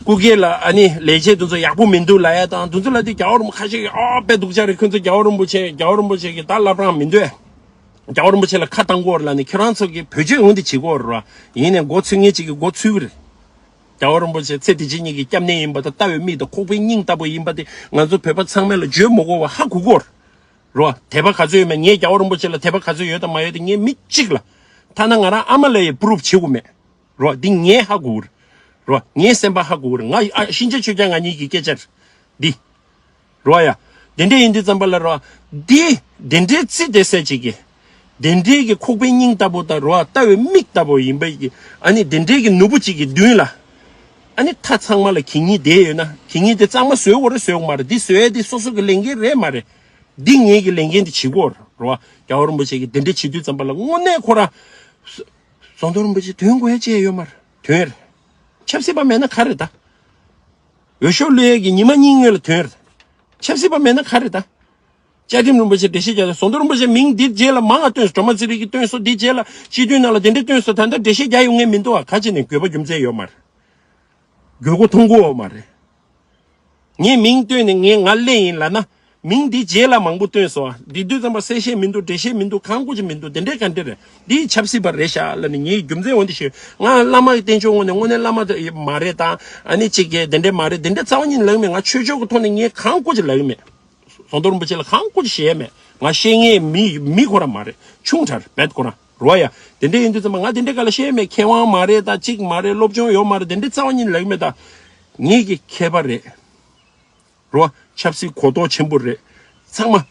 སྐུ་སྒེར་ལ་ཨ་ནི་ལས་བྱེད་དེ་ཚོ་ཡག་པོ་མི་འདུག་ལབ་ཡ་དང་དེ་ཚོ་ལ་དེ་རྒྱལ་བ་རིན་པོ་ཆེ་ཁ་ཤས་ཀྱིས་ཨ་དཔེ་སྡུག་ཅག་རེད། ཁོ་ཚོ་རྒྱལ་བ་རིན་པོ་ཆེ་རྒྱལ་བ་རིན་པོ་ཆེ་གི་ད་བླ་བྲང་མི་འདུག་རྒྱལ་བ་རིན་པོ་ཆེ་ལ་ཁ་བཏང་གོ་ལབ་ནས་ཁྱེད་རང་ཚོ་གི་བེད་སྤྱོད་འོང་དེ་བྱེད་གོ་ར། ཡིན་ནས་མགོ་ཚོས་ངེས་ཅིག་གི་མགོ་ཚོས་གི་རེད། རྒྱལ་བ་རིན་པོ་ཆེ་ཚེ་འདི་ཕྱི་གཉིས་ཀྱི་སྐྱབས་གནས་ཡིན་པ་དང་ལྟ་བའི་མིག་དང་ཁོག་པའི་སྙིང་ལྟ་བུ་ཡིན་པ་དེ་ང་ཚོ་བོད་པ་ཚང་མས་ལ་བརྗོད་མི་དགོས་པ་ཧ་གོ་གོ་ར། དད་པ་ག་ཚོད་ཡོད་མེད། ངས་རྒྱལ་བ་རིན་པོ་ཆེ་ལ་དད་པ་ག་ཚོད་ཡོད་དང་མ་ཡོད་དེ་ངས་མི་གཅིག་ལ་ཐ་ན་ང་རང་ཨ་མ་ལ་ཡི་པུ་རུབ་བྱེད་དགོས་མེད་ར། འདི་ངས་ཧ་གོ་གི་ར། ངའི་སེམས་པ་ཧ་གོ་གི་ར། ང་ཨ་ཤིན་ཅ་ཆོས་རྒྱལ་ང་གཉིས་ཀྱི་སྐད་ཆ་རེད་འདི། རོ་ཡ། དེ་འདྲས་ཡིན་དུས་ཙམ་པ་ལ་རོ། འདི། དེ་འདྲས་རྩི་དེ་ཟེར་ཅིག་གི་དེ་འདྲས་ཀྱི་ཁོག་པའི་སྙིང་ལྟ་བུ་དང་རོ། ལྟ་བའི་མིག་ལྟ་བུ་ཡིན་པ་ཡི། ཨ་ནི་དེ་འདྲས་ཀྱི་ནོར་བུ་ཅིག་གི་མདུན་ལ། ཨ་ནི་མཐའ་ཚང་མ་ལ་གད་སྙིགས་དེ་ཡོད་ན་གད་སྙིགས་དེ་གཙང་མ་བཟོས་དགོས་རེད་བཟོས་དགོས་མ་རེད། འདི་བཟོས་ཡ་དེ་སོ་སོ་གི་ལས་འགན་རེད་མ་རེད། འདི་ངེད་ཀྱི་ལས་འགན་དེ་བྱེད་དགོས་རེད་རོ། རྒྱལ་བ་རིན་པོ་ཆེ་གིས་དེ་འདྲས་བྱེད་དུས་ཙམ་པ་ལ་དངོས་གནས་ཁོ་ར། ཟམ་གདོང་རིན་པོ་ཆེ་དོན་དགོས་ཡ་ཅི་ཡ་ཡོད་མ་རེད། དོན་རེད། ཆབ་སྲིད་པ་མེད་ན་ག་རེད་ད། འོས་ཤོག་བླུག་ཡས་ཀྱི་ཉི་མ་གཉིས་སྔོན་ལ་ཐོན་རེད། ཆབ་སྲིད་པ་མེད་ན་ག་རེད་ད། བཅའ་ཁྲིམས་རིན་པོ་ཆེ་འགྲེལ་བཤད་རྒྱག་ཟམ་གདོང་རིན་པོ་ཆེ་མིང་འདི་རྗེས་ལ་མང་ང་བཏོན་སོང་། སྒྲོལ་མ་ཚེ་རིང་གིས་བཏོན་སོང་། འདི་རྗེས་ལ་སྤྱི་འཐུས་ནང་ལ་དེ་འདྲ་བཏོན་སོང་། ད་ལྟ་འགྲེལ་བཤད་རྒྱག་ཡོང་ངེས་མི་འདུག་ཨ། ག་ཅི་ནས་དགོས་པ་རྒྱུ་མཚན་ཡོད་མ་རེད། དགོས་མཁོ་མཐོང་གི་ཡོད་མ་རེད། ངས་མིང་བཏོན་ནས་ངས་ང་སླེབས་ཡིན་ལབ་ན། མིང་འདི་རྗེས་ལ་མང་པོ་བཏོན་སོང་། འདི་དུས་ཙམ་པ་གསལ་བཤད་མི་འདུག་འགྲེལ་བཤད་མི་འདུག་གང་དགོས་ཀྱི་མི་འདུག་དེ་འདྲའི་ག་འདྲ་རེད། འདི་ཆབ་སྲིད་པ་རེད་ཤག་ལབ་ནས་ངའི་རྒྱུ་མཚན་འོ་འདི་ཞུས། ང་བླ་མ་གི་བསྟན་བཅོས་ངོས་ནས་དངོས་གནས་བླ་མ་དེ་མ་རེད་དང་། ཨ་ནི་གཅིག་གིས་དེ་འདྲའི་མ་རེད། དེ་འདྲ་རྩ་བ་ཉིད་ནས་ལབ་ཀྱི་མེད། ང་ཆོས་ཕྱོགས་ཀྱི་ཐོག་ནས་ངས་གང་དགོས་ཀྱི་ལབ་ཀྱི་མེད། ཟམ་གདོང་རིན་པོ་ཆེ་ལ་གང་དགོས་ཀྱི་བཤད་ཡ་མེད། ང་བཤད་མཁན་མི་མི་ཁོ་རང་མ་རེད། ཆུང་དྲགས་རེད། བེད་ཁོ་རང་རོ་ཡ། དེ་འདྲ་ཡིན་དུས་ཙམ་པ་ང་དེ་འདྲའི་སྒང་ལ་བཤད་ཡ་མེད། མཁས་དབང་མ་རེད་ད། གཅིག་མ་རེད། སློབ་སྦྱོང་ཡོད་མ་རེད། དེ་འདྲའི་རྩ་བ་ཉིད་ནས་ལབ་ཀྱི་མེད་ད། ངེད་ཀྱི་མཁས་པ་རེད། རོ། ཆབ་སྲིད་གོ་རྟོགས་ཆེན་པོ་རེད། ཚང་མ།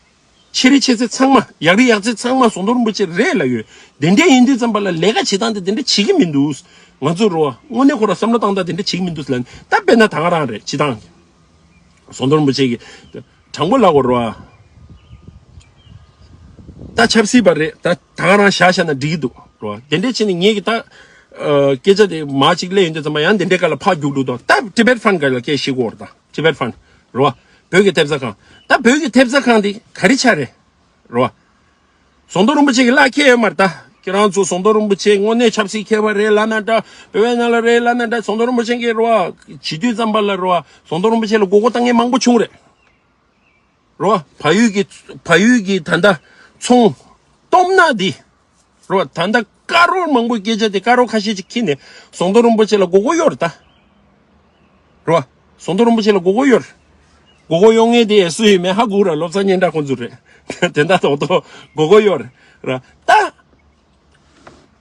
ཆེ་རིགས་ཆེ་ཚད་ཚང་མ། ཡག་རིགས་ཡག་ཚད་ཚང་མ་ཟམ་གདོང་རིན་པོ་ཆེ་རེད་ལབ་ཡོད། དེ་འདྲ་ཡིན་དུས་ཙམ་པ་ལ་ལས་ཀ་བྱེད་སྟངས་དེ་དེ་འདྲ་བྱེད་ཀྱི་མི་འདུག་ང་ཚོ་རོ། དངོས་གནས་ཁོ་རང་བསམ་བློ་བཏང་སྟངས་དེ་འདྲ་བྱེད་ཀྱི་མི་འདུག་ལབ་ནས། ད་དཔེར་ན་ད་ག་རང་རེད། སྤྱི་བཏང་ཟམ་གདོང་རིན་པོ་ཆེ་གིས། དྲང་པོ་ལབ་དགོས་རོ། ད་ཆབ་སྲིད་པ་རེད། ད་ད་ག་རང་བཞག་བཞག་ན་འགྲིག་གི་འདུག་རོ། དེ་འདྲ་བྱས་ནས་ངེད་ཀྱི་ད། ཨ། སྐད་ཆ་དེ་མ་གཅིག་སླེབས་ཡོང་དུས་ཙམ་པ་ཡང་དེ་འདྲའི་སྒང་ལ་ཕར་རྒྱུག་འགྲོ་དང་། ད་Tibet Fund་སྒང་ལ་སྐད་བཤད་དགོས་རེད་ད། Tibet Fund་རོ། བོད་ཀྱི་ཐེབས་རྩ་ཁང་། ད་བོད་ཀྱི་ཐེབས་རྩ་ཁང་དེ་ག་རེ་ཆགས་རེད་རོ། ཟམ་གདོང་རིན་པོ་ཆེ་གི་ལག་ཁྱེར་ཡོད་མ་རེད་ད། ཁྱེད་རང་ཚོ་ཟམ་གདོང་རིན་པོ་ཆེ་དངོས་གནས་ཆབ་སྲིད་མཁས་པ་རེད་ལབ་ན་འདྲ། བོད་པའི་ནང་ལ་རེད་ལབ་ན་འདྲ། ཟམ་གདོང་རིན་པོ་ཆེ་གིས་རོ། བྱེད་དུས་ཙམ་པ་ལ་རོ། ཟམ་གདོང་རིན་པོ་ཆེ་ལ་མགོ་སྐོར་བཏང་མཁན་མང་པོ་བྱུང་རེད། རོ། བལ་ཡུལ་གྱི་བལ་ཡུལ་གྱི་ད་ལྟ་ཚོང་སྟོབས་ན་འདི། རོ། ད་ལྟ་ཀ་རོར་མང་པོའི་སྐད་ཆ་དེ། ཀ་རོར་ཁ་ཤས་ཅིག་ཁྱེར་ནས་ཟམ་གདོང་རིན་པོ་ཆེ་ལ་མགོ་སྐོར་ཡོད་རེད་ད། རོ། ཟམ་གདོང་རིན་པོ་ཆེ་ལ་མགོ་སྐོར་ཡོད་རེད། མགོ་སྐོར་ཡོང་མཁན་དེ་སུ་ཡིན་མིན་ཧ་གོ་ར། སློབ་གསར་སྙན་གྲགས་ཁོང་ཚོ་རེད། དེ་འདྲ་ཏོག་ཏོག་མགོ་སྐོར་ཡོད་རེད་ར། ད་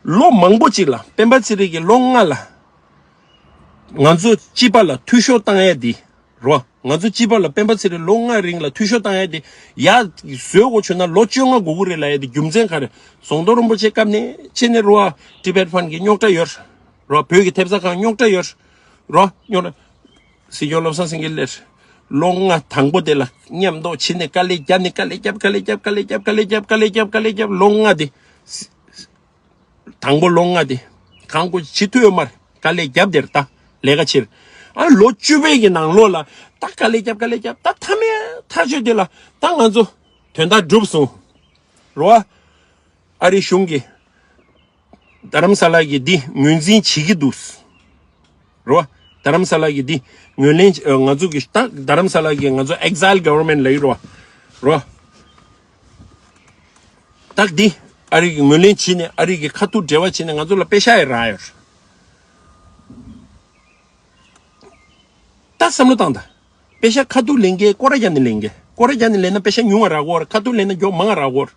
ལོ་མང་པོ་ཅིག་ལ། སྤེན་པ་ཚེ་རིང་གིས་ལོ་ལྔ་ལ། ང་ཚོ་སྤྱི་པ་ལ་འཐུས་ཤོར་བཏང་ཡས་འདི། རོ། ང་ཚོ་སྤྱི་པ་ལ་སྤེན་པ་ཚེ་རིང་ལོ་ལྔ་རིང་ལ་འཐུས་ཤོར་བཏང་ཡས་འདི། ཡ། བཟོས་དགོས་བྱུང་ན་ལོ་བཅོ་ལྔ་འགོར་གི་རེད་ལབ་ཡས་འདི་རྒྱུ་མཚན་ག་རེ། ཟམ་གདོང་རིན་པོ་ཆེ་སྐབས་ནས་ཕྱིན་ནས་རོ། Tibet Fund་གི་རྙོག་དྲ་ཡོད་རོ། བོད་ཀྱི་ཐེབས་རྩ་ཁང་རྙོག་དྲ་ཡོད་རོ། རྙོག་དྲ། སྲིད་སྐྱོང་བློ་བཟང་སེང་གེ་ལགས། ལོ་ལྔ་དང་པོ་དེ་ལ་མཉམ་འདོགས་བྱས་ནས་དཀའ་ལས་བརྒྱབ་ནས། དཀའ་ལས་བརྒྱབ། དཀའ་ལས་བརྒྱབ། ལོ་ལྔ་དེ། དང་པོ་ལོ་ལྔ་དེ་གང་དགོས་བྱེད་ཐུབ་ཡོད་མ་རེད། དཀའ་ལས་བརྒྱབ་དེར་ད་ལས་ཀ་བྱེད། ཨ། ལོ་བཅུ་པའི་གི་ནང་ལོགས་ལ་ད་དཀའ་ལས་བརྒྱབ། དཀའ་ལས་བརྒྱབ། ད་མཐའ་མའི་ཐག་གཅོད་དེ་ལ་ད་ང་ཚོ་དོན་དག་འགྲུབ་སོང་། རོ། ཨ་རི་གཞུང་གིས་རྡ་རམ་ས་ལ་གི་འདི་ངོས་འཛིན་བྱེད་ཀྱི་འདུག་རོ། རྡ་རམ་ས་ལ་གི་འདི་ངོས་ལེན། ཨ། ང་ཚོ་གི་ད་རྡ་རམ་ས་ལ་གི་ང་ཚོ་exile government་ལབ་ཀྱི་རོ། རོ། ད་འདི་ཨ་རི་གིས་ངོས་ལེན་བྱས་ནས། ཨ་རི་གིས་ཁ་ཐུག་འབྲེལ་བ་བྱས་ནས་ང་ཚོ་ལ་པེ་ཤག་ཡང་རག་ཡོད། ད་བསམ་བློ་བཏང་དང་། པེ་ཤག་ཁ་ཐུག་ལེན་མཁན། སྐོར་ར་བརྒྱབ་ནས་ལེན་མཁན། སྐོར་ར་བརྒྱབ་ནས་ལེན་ན་པེ་ཤག་ཉུང་ང་རག་གོ། ཁ་ཐུག་ལེན་ན་མགྱོགས་མང་ང་རག་གོ།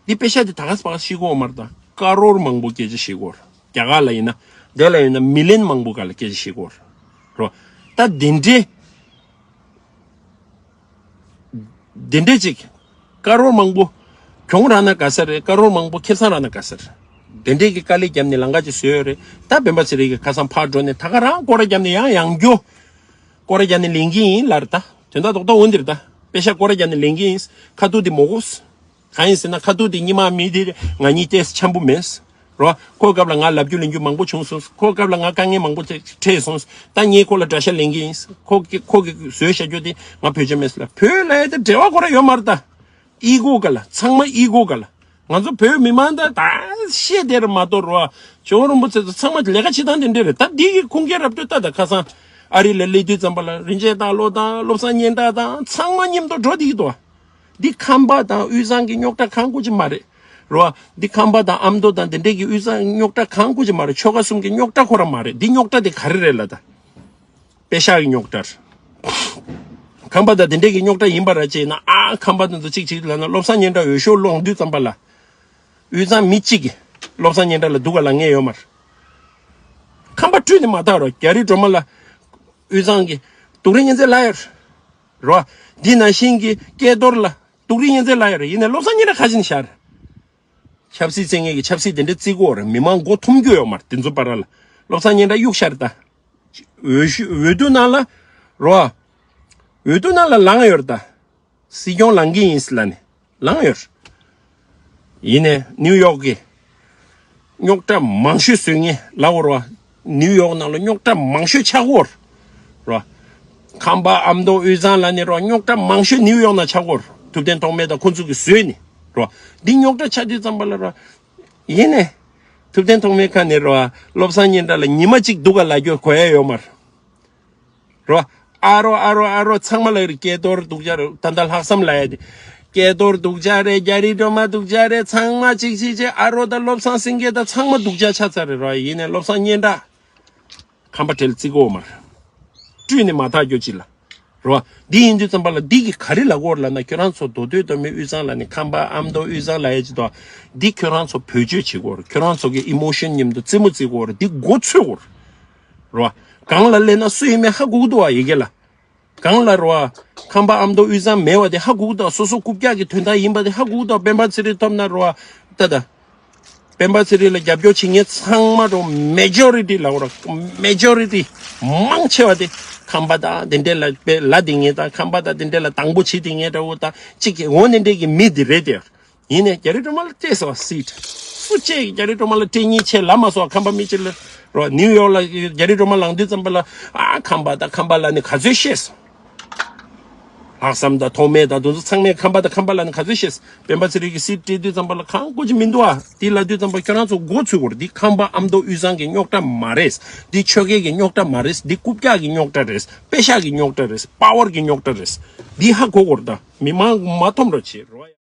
འདི་པེ་ཤག་དེ་ད་ག་སེ་ཕར་ཤི་གོ་མར་ད་ཀ་རོར་མང་པོ་སྐད་ཆ་བཤད་གོ། རྒྱ་གར་ལ་ཡིན་ན། དེ་ལ་ཡིན་ན་མི་ལན་མང་པོ་སྒང་ལ་སྐད་ཆ་བཤད་གོ། རོ། ད་དེ་འདྲའི། དེ་འདྲའི་ཅིག་ཀ་རོར་མང་པོ་གྱོང་རག་ན་དགའ་ས་རེད། ཀ་རོར་མང་པོ་ཁེ་བཟང་རག་ན་དགའ་ས་རེད། དེ་འདྲའི་གི་དཀའ་ལས་བརྒྱབ་ནས་ལམ་ཁ་ཅིག་བཟོས་ཡོད་རེད། ད་སྤེན་པ་ཚེ་རིང་གིས་ཁ་སང་ཕར་འགྲོ་ནས་ད་ག་རང་སྐོར་ར་བརྒྱབ་ནས་ཡང་ཡང་བསྐྱར་སྐོར་ར་བརྒྱབ་ནས་ལེན་གྱི་ཡིན་ལབ་རེད་ད། དོན་དག་རྡོག་རྡོག་འོ་འདི་རེད་ད། པེ་ཤག་སྐོར་ར་བརྒྱབ་ནས་ལེན་གྱི་ཡིན། ཁ་ཐུག་དེ་མི་དགོས། གང་ཡིན་ཟེར་ན་ཁ་ཐུག་དེ་སྔོན་མ་མི་དེ་ང་གཉིས་ཏོག་ཙམ་འཆམ་པོ་མེད། རོ། ཁོའི་སྐབས་ལ་ང་ལབ་རྒྱུ་ལེན་རྒྱུ་མང་པོ་བྱུང་སོང་། ཁོའི་སྐབས་ལ་ང་དཀའ་ངལ་མང་པོ་འཕྲད་སོང་། ད་ངས་ཁོ་ལ་དགྲ་ཤ་ལེན་གྱི་ཡིན། ཁོ་གི་ཁོ་གིས་བཟོས་བཞག་རྒྱུ་དེ་ང་བེད་སྤྱོད་མེད་ཟེར་ལབ། བོད་ལ་ཡ་དེ་འབྲེལ་བ་ཁོ་རང་ཡོད་མ་རེད་ད། ཨི་གོ་སྒང་ལ། ཚང་མ་ཨི་གོ་སྒང་ལ། ང་ཚོ་བོད་མི་མང་ད་ད་བཤད་དེ་ར་མ་གཏོགས་རོ། ཇོ་བོ་རིན་པོ་ཆེ་ཚོ་ཚང་མ་ལས་ཀ་བྱེད་སྟངས་དེ་འདྲ་རེད། ད་འདི་གི་ཁུངས་སྐྱེལ་རབ་ཏུ་ལྟ་ད་ཁ་སང་ཨ་རི་ལ་སླེབས་དུས་ཙམ་པ་ལ་རིན་ཆེན་སྟག་ལོ་དང་བློ་བཟང་སྙན་གྲགས་དང་ཚང་མ་མཉམ་དུ་འགྲོ་བསྡད་ཀྱི་འདུག་འདི་ཁམས་པ་དང་དབུས་གཙང་གི་རྙོག་དྲ་གང་དགོས་ཀྱི་མ་རེད་རོ། འདི་ཁམས་པ་དང་ཨ་མདོ་དང་དེ་འདྲས་ཀྱི་དབུས་གཙང་རྙོག་དྲ་གང་དགོས་ཀྱི་མ་རེད། ཆོལ་ཁ་གསུམ་གྱི་རྙོག་དྲ་ཁོ་རང་མ་རེད། འདི་རྙོག་དྲ་དེ་ག་རེ་རེད་ལ་ད། པེ་ཤག་གི་རྙོག་དྲ་རེད། ཁམས་པ་དང་དེ་འདྲས་ཀྱི་རྙོག་དྲ་ཡིན་པ་ར་བྱས་ན་ཨ་ཁམས་པ་དེ་ཚོ་གཅིག་གཅིག་ལབ་ན་བློ་བཟང་སྙན་གྲགས་འོས་ཤོག་སློང་དུས་ཙམ་པ་ལ། དབུས་གཙང་མི་གཅིག་གིས་བློ་བཟང་སྙན་གྲགས་ལ་སྡུག་ག་ལབ་མཁན་ཡོད་མ་རེད། ཁམས་པ་བཀྲུས་ནས་མ་ཐག་རོ། རྒྱ་རིགས་སྒྲོལ་མ་ལ་དབུས་གཙང་གི་དུག་རིན་གཉན་ཚད་ལབ་ཡོད་རེད་རོ། འདི་ནང་བཞིན་གྱི་སྐལ་རྡོར་ལ་དུག་རིན་གཉན་ཚད་ལབ་ཡོད་རེད། ཡིན་ནའི་བློ་བཟང་སྙན་གྲགས་ཁ་ཆེ་ནས་བཞག་རེད། ཆབ་སྲིད་བཙན་ཉེ་གི་ཆབ་སྲིད་དེ་འདྲ་བརྩི་གོ་རེད། མི་མང་མགོ་འཐོམ་རྒྱུ་ཡོད་མ་རེད། དེ་ཚོ་བར་ལ་བློ་བཟང་སྙན་གྲགས་གཡུག་ཤར་ད། འོས་ཤུ་འོས་བསྡུ་ནང་ལ་རོ། འོས་བསྡུ་ནང་ལ་ལངས་ཡོད་རེད་ད། སྲིད་སྐྱོང་ལངས་ཀྱི་ཡིན་ཟེར་ལབ་ནས་ལངས་ཡོད་རེད། ཡིན་ནའི་ནིའུ་ཡོག་གི་རྙོག་དྲ་མང་ཤོས་བཟོས་ངེས་ལབ་དགོས་རེད་བ། ནིའུ་ཡོག་ནང་ལ་རྙོག་དྲ་མང་ཤོས་ཆགས་ཀྱི་ཡོད་རེད་བ། ཁམས་པ་ཨ་མདོ་དབུས་གཙང་ལབ་ནས་རོ། རྙོག་དྲ་མང་ཤོས་ནིའུ་ཡོག་ནང་ཆགས་ཀྱི་ཡོད་རེད། ཐུབ་བསྟན་ཐོགས་མེད་དང་ཁོང་ཚོ་གིས་བཟོས་ནས་རོ། འདི་རྙོག་དྲ་ཆགས་དུས་ཙམ་པ་ལ་རོ། ཡིན་ནའི། ཐུབ་བསྟན་ཐོགས་མེད་ཁ་ནས་རོ། བློ་བཟང་སྙན་གྲགས་ལ་ཉི་མ་གཅིག་སྡུག་ག་ལབ་རྒྱུ་གོ་ཡ་ཡོད་མ་རེད། རོ། ཨ་རོ་ཨ་རོ་ཨ་རོ་ཚང་མ་ལ་རེད། སྐལ་རྡོར་སྡུག་ཅག་རེད། ད་ལྟ་ལྷག་བསམ་ལབ་ཡ་དེ། སྐལ་རྡོར་སྡུག་ཅག་རེད། རྒྱ་རིགས་སྒྲོལ་མ་སྡུག་ཅག་རེད། ཚང་མ་གཅིག་གཅིག་གཅིག་ཨ་རོ་དང་བློ་བཟང་སེང་གེ་དང་ཚང་མ་སྡུག་ཅག་ཆགས་ཚར་རེད་རོ། ཡིན་ནའི་བློ་བཟང་སྙན་གྲགས། ཁམས་པ་བྲེལ་བརྩི་གོ་མ་རེད། བཀྲུས་ནས་མ་ཐག་རྒྱུ་ཅིག་ལ། རོ། འདི་ཡིན་དུས་ཙམ་པ་ལ་འདི་གི་ག་རེ་ལབ་དགོས་རེད་ལབ་ན། ཁྱོད་རང་ཚོ་མདོ་སྟོད་མདོ་སྨད་དབུས་གཙང་ལབ་ནས་ཁམས་པ་ཨ་མདོ་དབུས་གཙང་ལབ་ཡ་ཅིག་འདུག་འདི་ཁྱོད་རང་ཚོ་བེད་སྤྱོད་བྱེད་དགོས་རེད། ཁྱོད་རང་ཚོ་གི་ཨི་མོ་ཤན་མཉམ་དུ་རྩེད་མོ་རྩེ་དགོས་རེད། འདི་མགོ་ཚོས་དགོས་རེད། རོ། གང་ལ་སླེབས་ན་སུ་ཡིན་མིན་ཧ་གོ་གི་འདུག་བ། ཡི་གེ་ལ། གང་ལ་རོ། ཁམས་པ་ཨ་མདོ་དབུས་གཙང་མེད་བ་དེ་ཧ་གོ་གི་འདུག་སོ་སོ་རྐུབ་བཀྱག་གི་དོན་དག་ཡིན་པ་དེ་ཧ་གོ་གི་འདུག་སྤེན་པ་ཚེ་རིང་ཐོབ་ན་རོ། ད་ད། སྤེན་པ་ཚེ་རིང་ལ་རྒྱབ་སྐྱོར་བྱེད་མཁན་ཚང་མ་རོ། མེ་ཇོ་རི་ཊི་ལབ་དགོས་རོ། མེ་ཇོ་རི་ཊི་མང་ཆེ་བ་དེ་ཁམས་པ་དང་དེ་འདྲས་ལ་དཔེ་ལ་དེ་ངེས་དང་ཁམས་པ་དང་དེ་འདྲས་ལ་དང་པོ་བྱེད་དེ་ངེས་འདྲ་བོ་དང་གཅིག་གི་འོ་ནི་འདྲས་ཀྱི་མི་དེ་རེད་དེ། ཡིན་ནའི་རྒྱ་རི་སྒྲོལ་མ་ལ་སྤྲད་སོང་བ་སྲིད། སུ་གཅིག་གིས་རྒྱ་རི་སྒྲོལ་མ་ལ་སྤྲད་མཁན་ཆེ་ལབ་མ་སོང་། ཁམས་པ་མི་གཅིག་ལ་རོ། ནིའུ་ཡོག་ལ་རྒྱ་རི་སྒྲོལ་མ་ལངས་དུས་ཙམ་པ་ལ་ཨ་ཁམས་པ་དང་ཁམས་པ་ལབ་ནས་ག་ཚོད་བཤད་སོང་། ལྷག་བསམ་དང་ཐོགས་མེད་དང་དེ་ཚོ་ཚང་མས་ཁམས་པ་དང་ཁམས་པ་ལབ་ནས་ག་ཚོད་བཤད། སྤེན་པ་ཚེ་རིང་གིས་སྲིད་སྤྲད་དུས་ཙམ་པ་ལ་གང་དགོས་ཀྱི་མི་འདུག་ཨ། དེ་ལབ་དུས་ཙམ་པ་ཁྱོད་རང་ཚོ་མགོ་ཚོས་དགོས་རེད། འདི་ཁམས་པ་ཨ་མདོ་དབུས་གཙང་གི་རྙོག་དྲ་མ་རེད། འདི་ཆོལ་ཁའི་གི་རྙོག་དྲ་མ་རེད། འདི་རྐུབ་བཀྱག་གི་རྙོག་དྲ་རེད། པེ་ཤག་གི་རྙོག་དྲ་རེད། པ་ཝར་གི་རྙོག་དྲ་རེད། འདི་ཧ་གོ་དགོས་རེད། ད་མི་མང་མ་འཐོམ་རོགས་བྱེད་རོགས།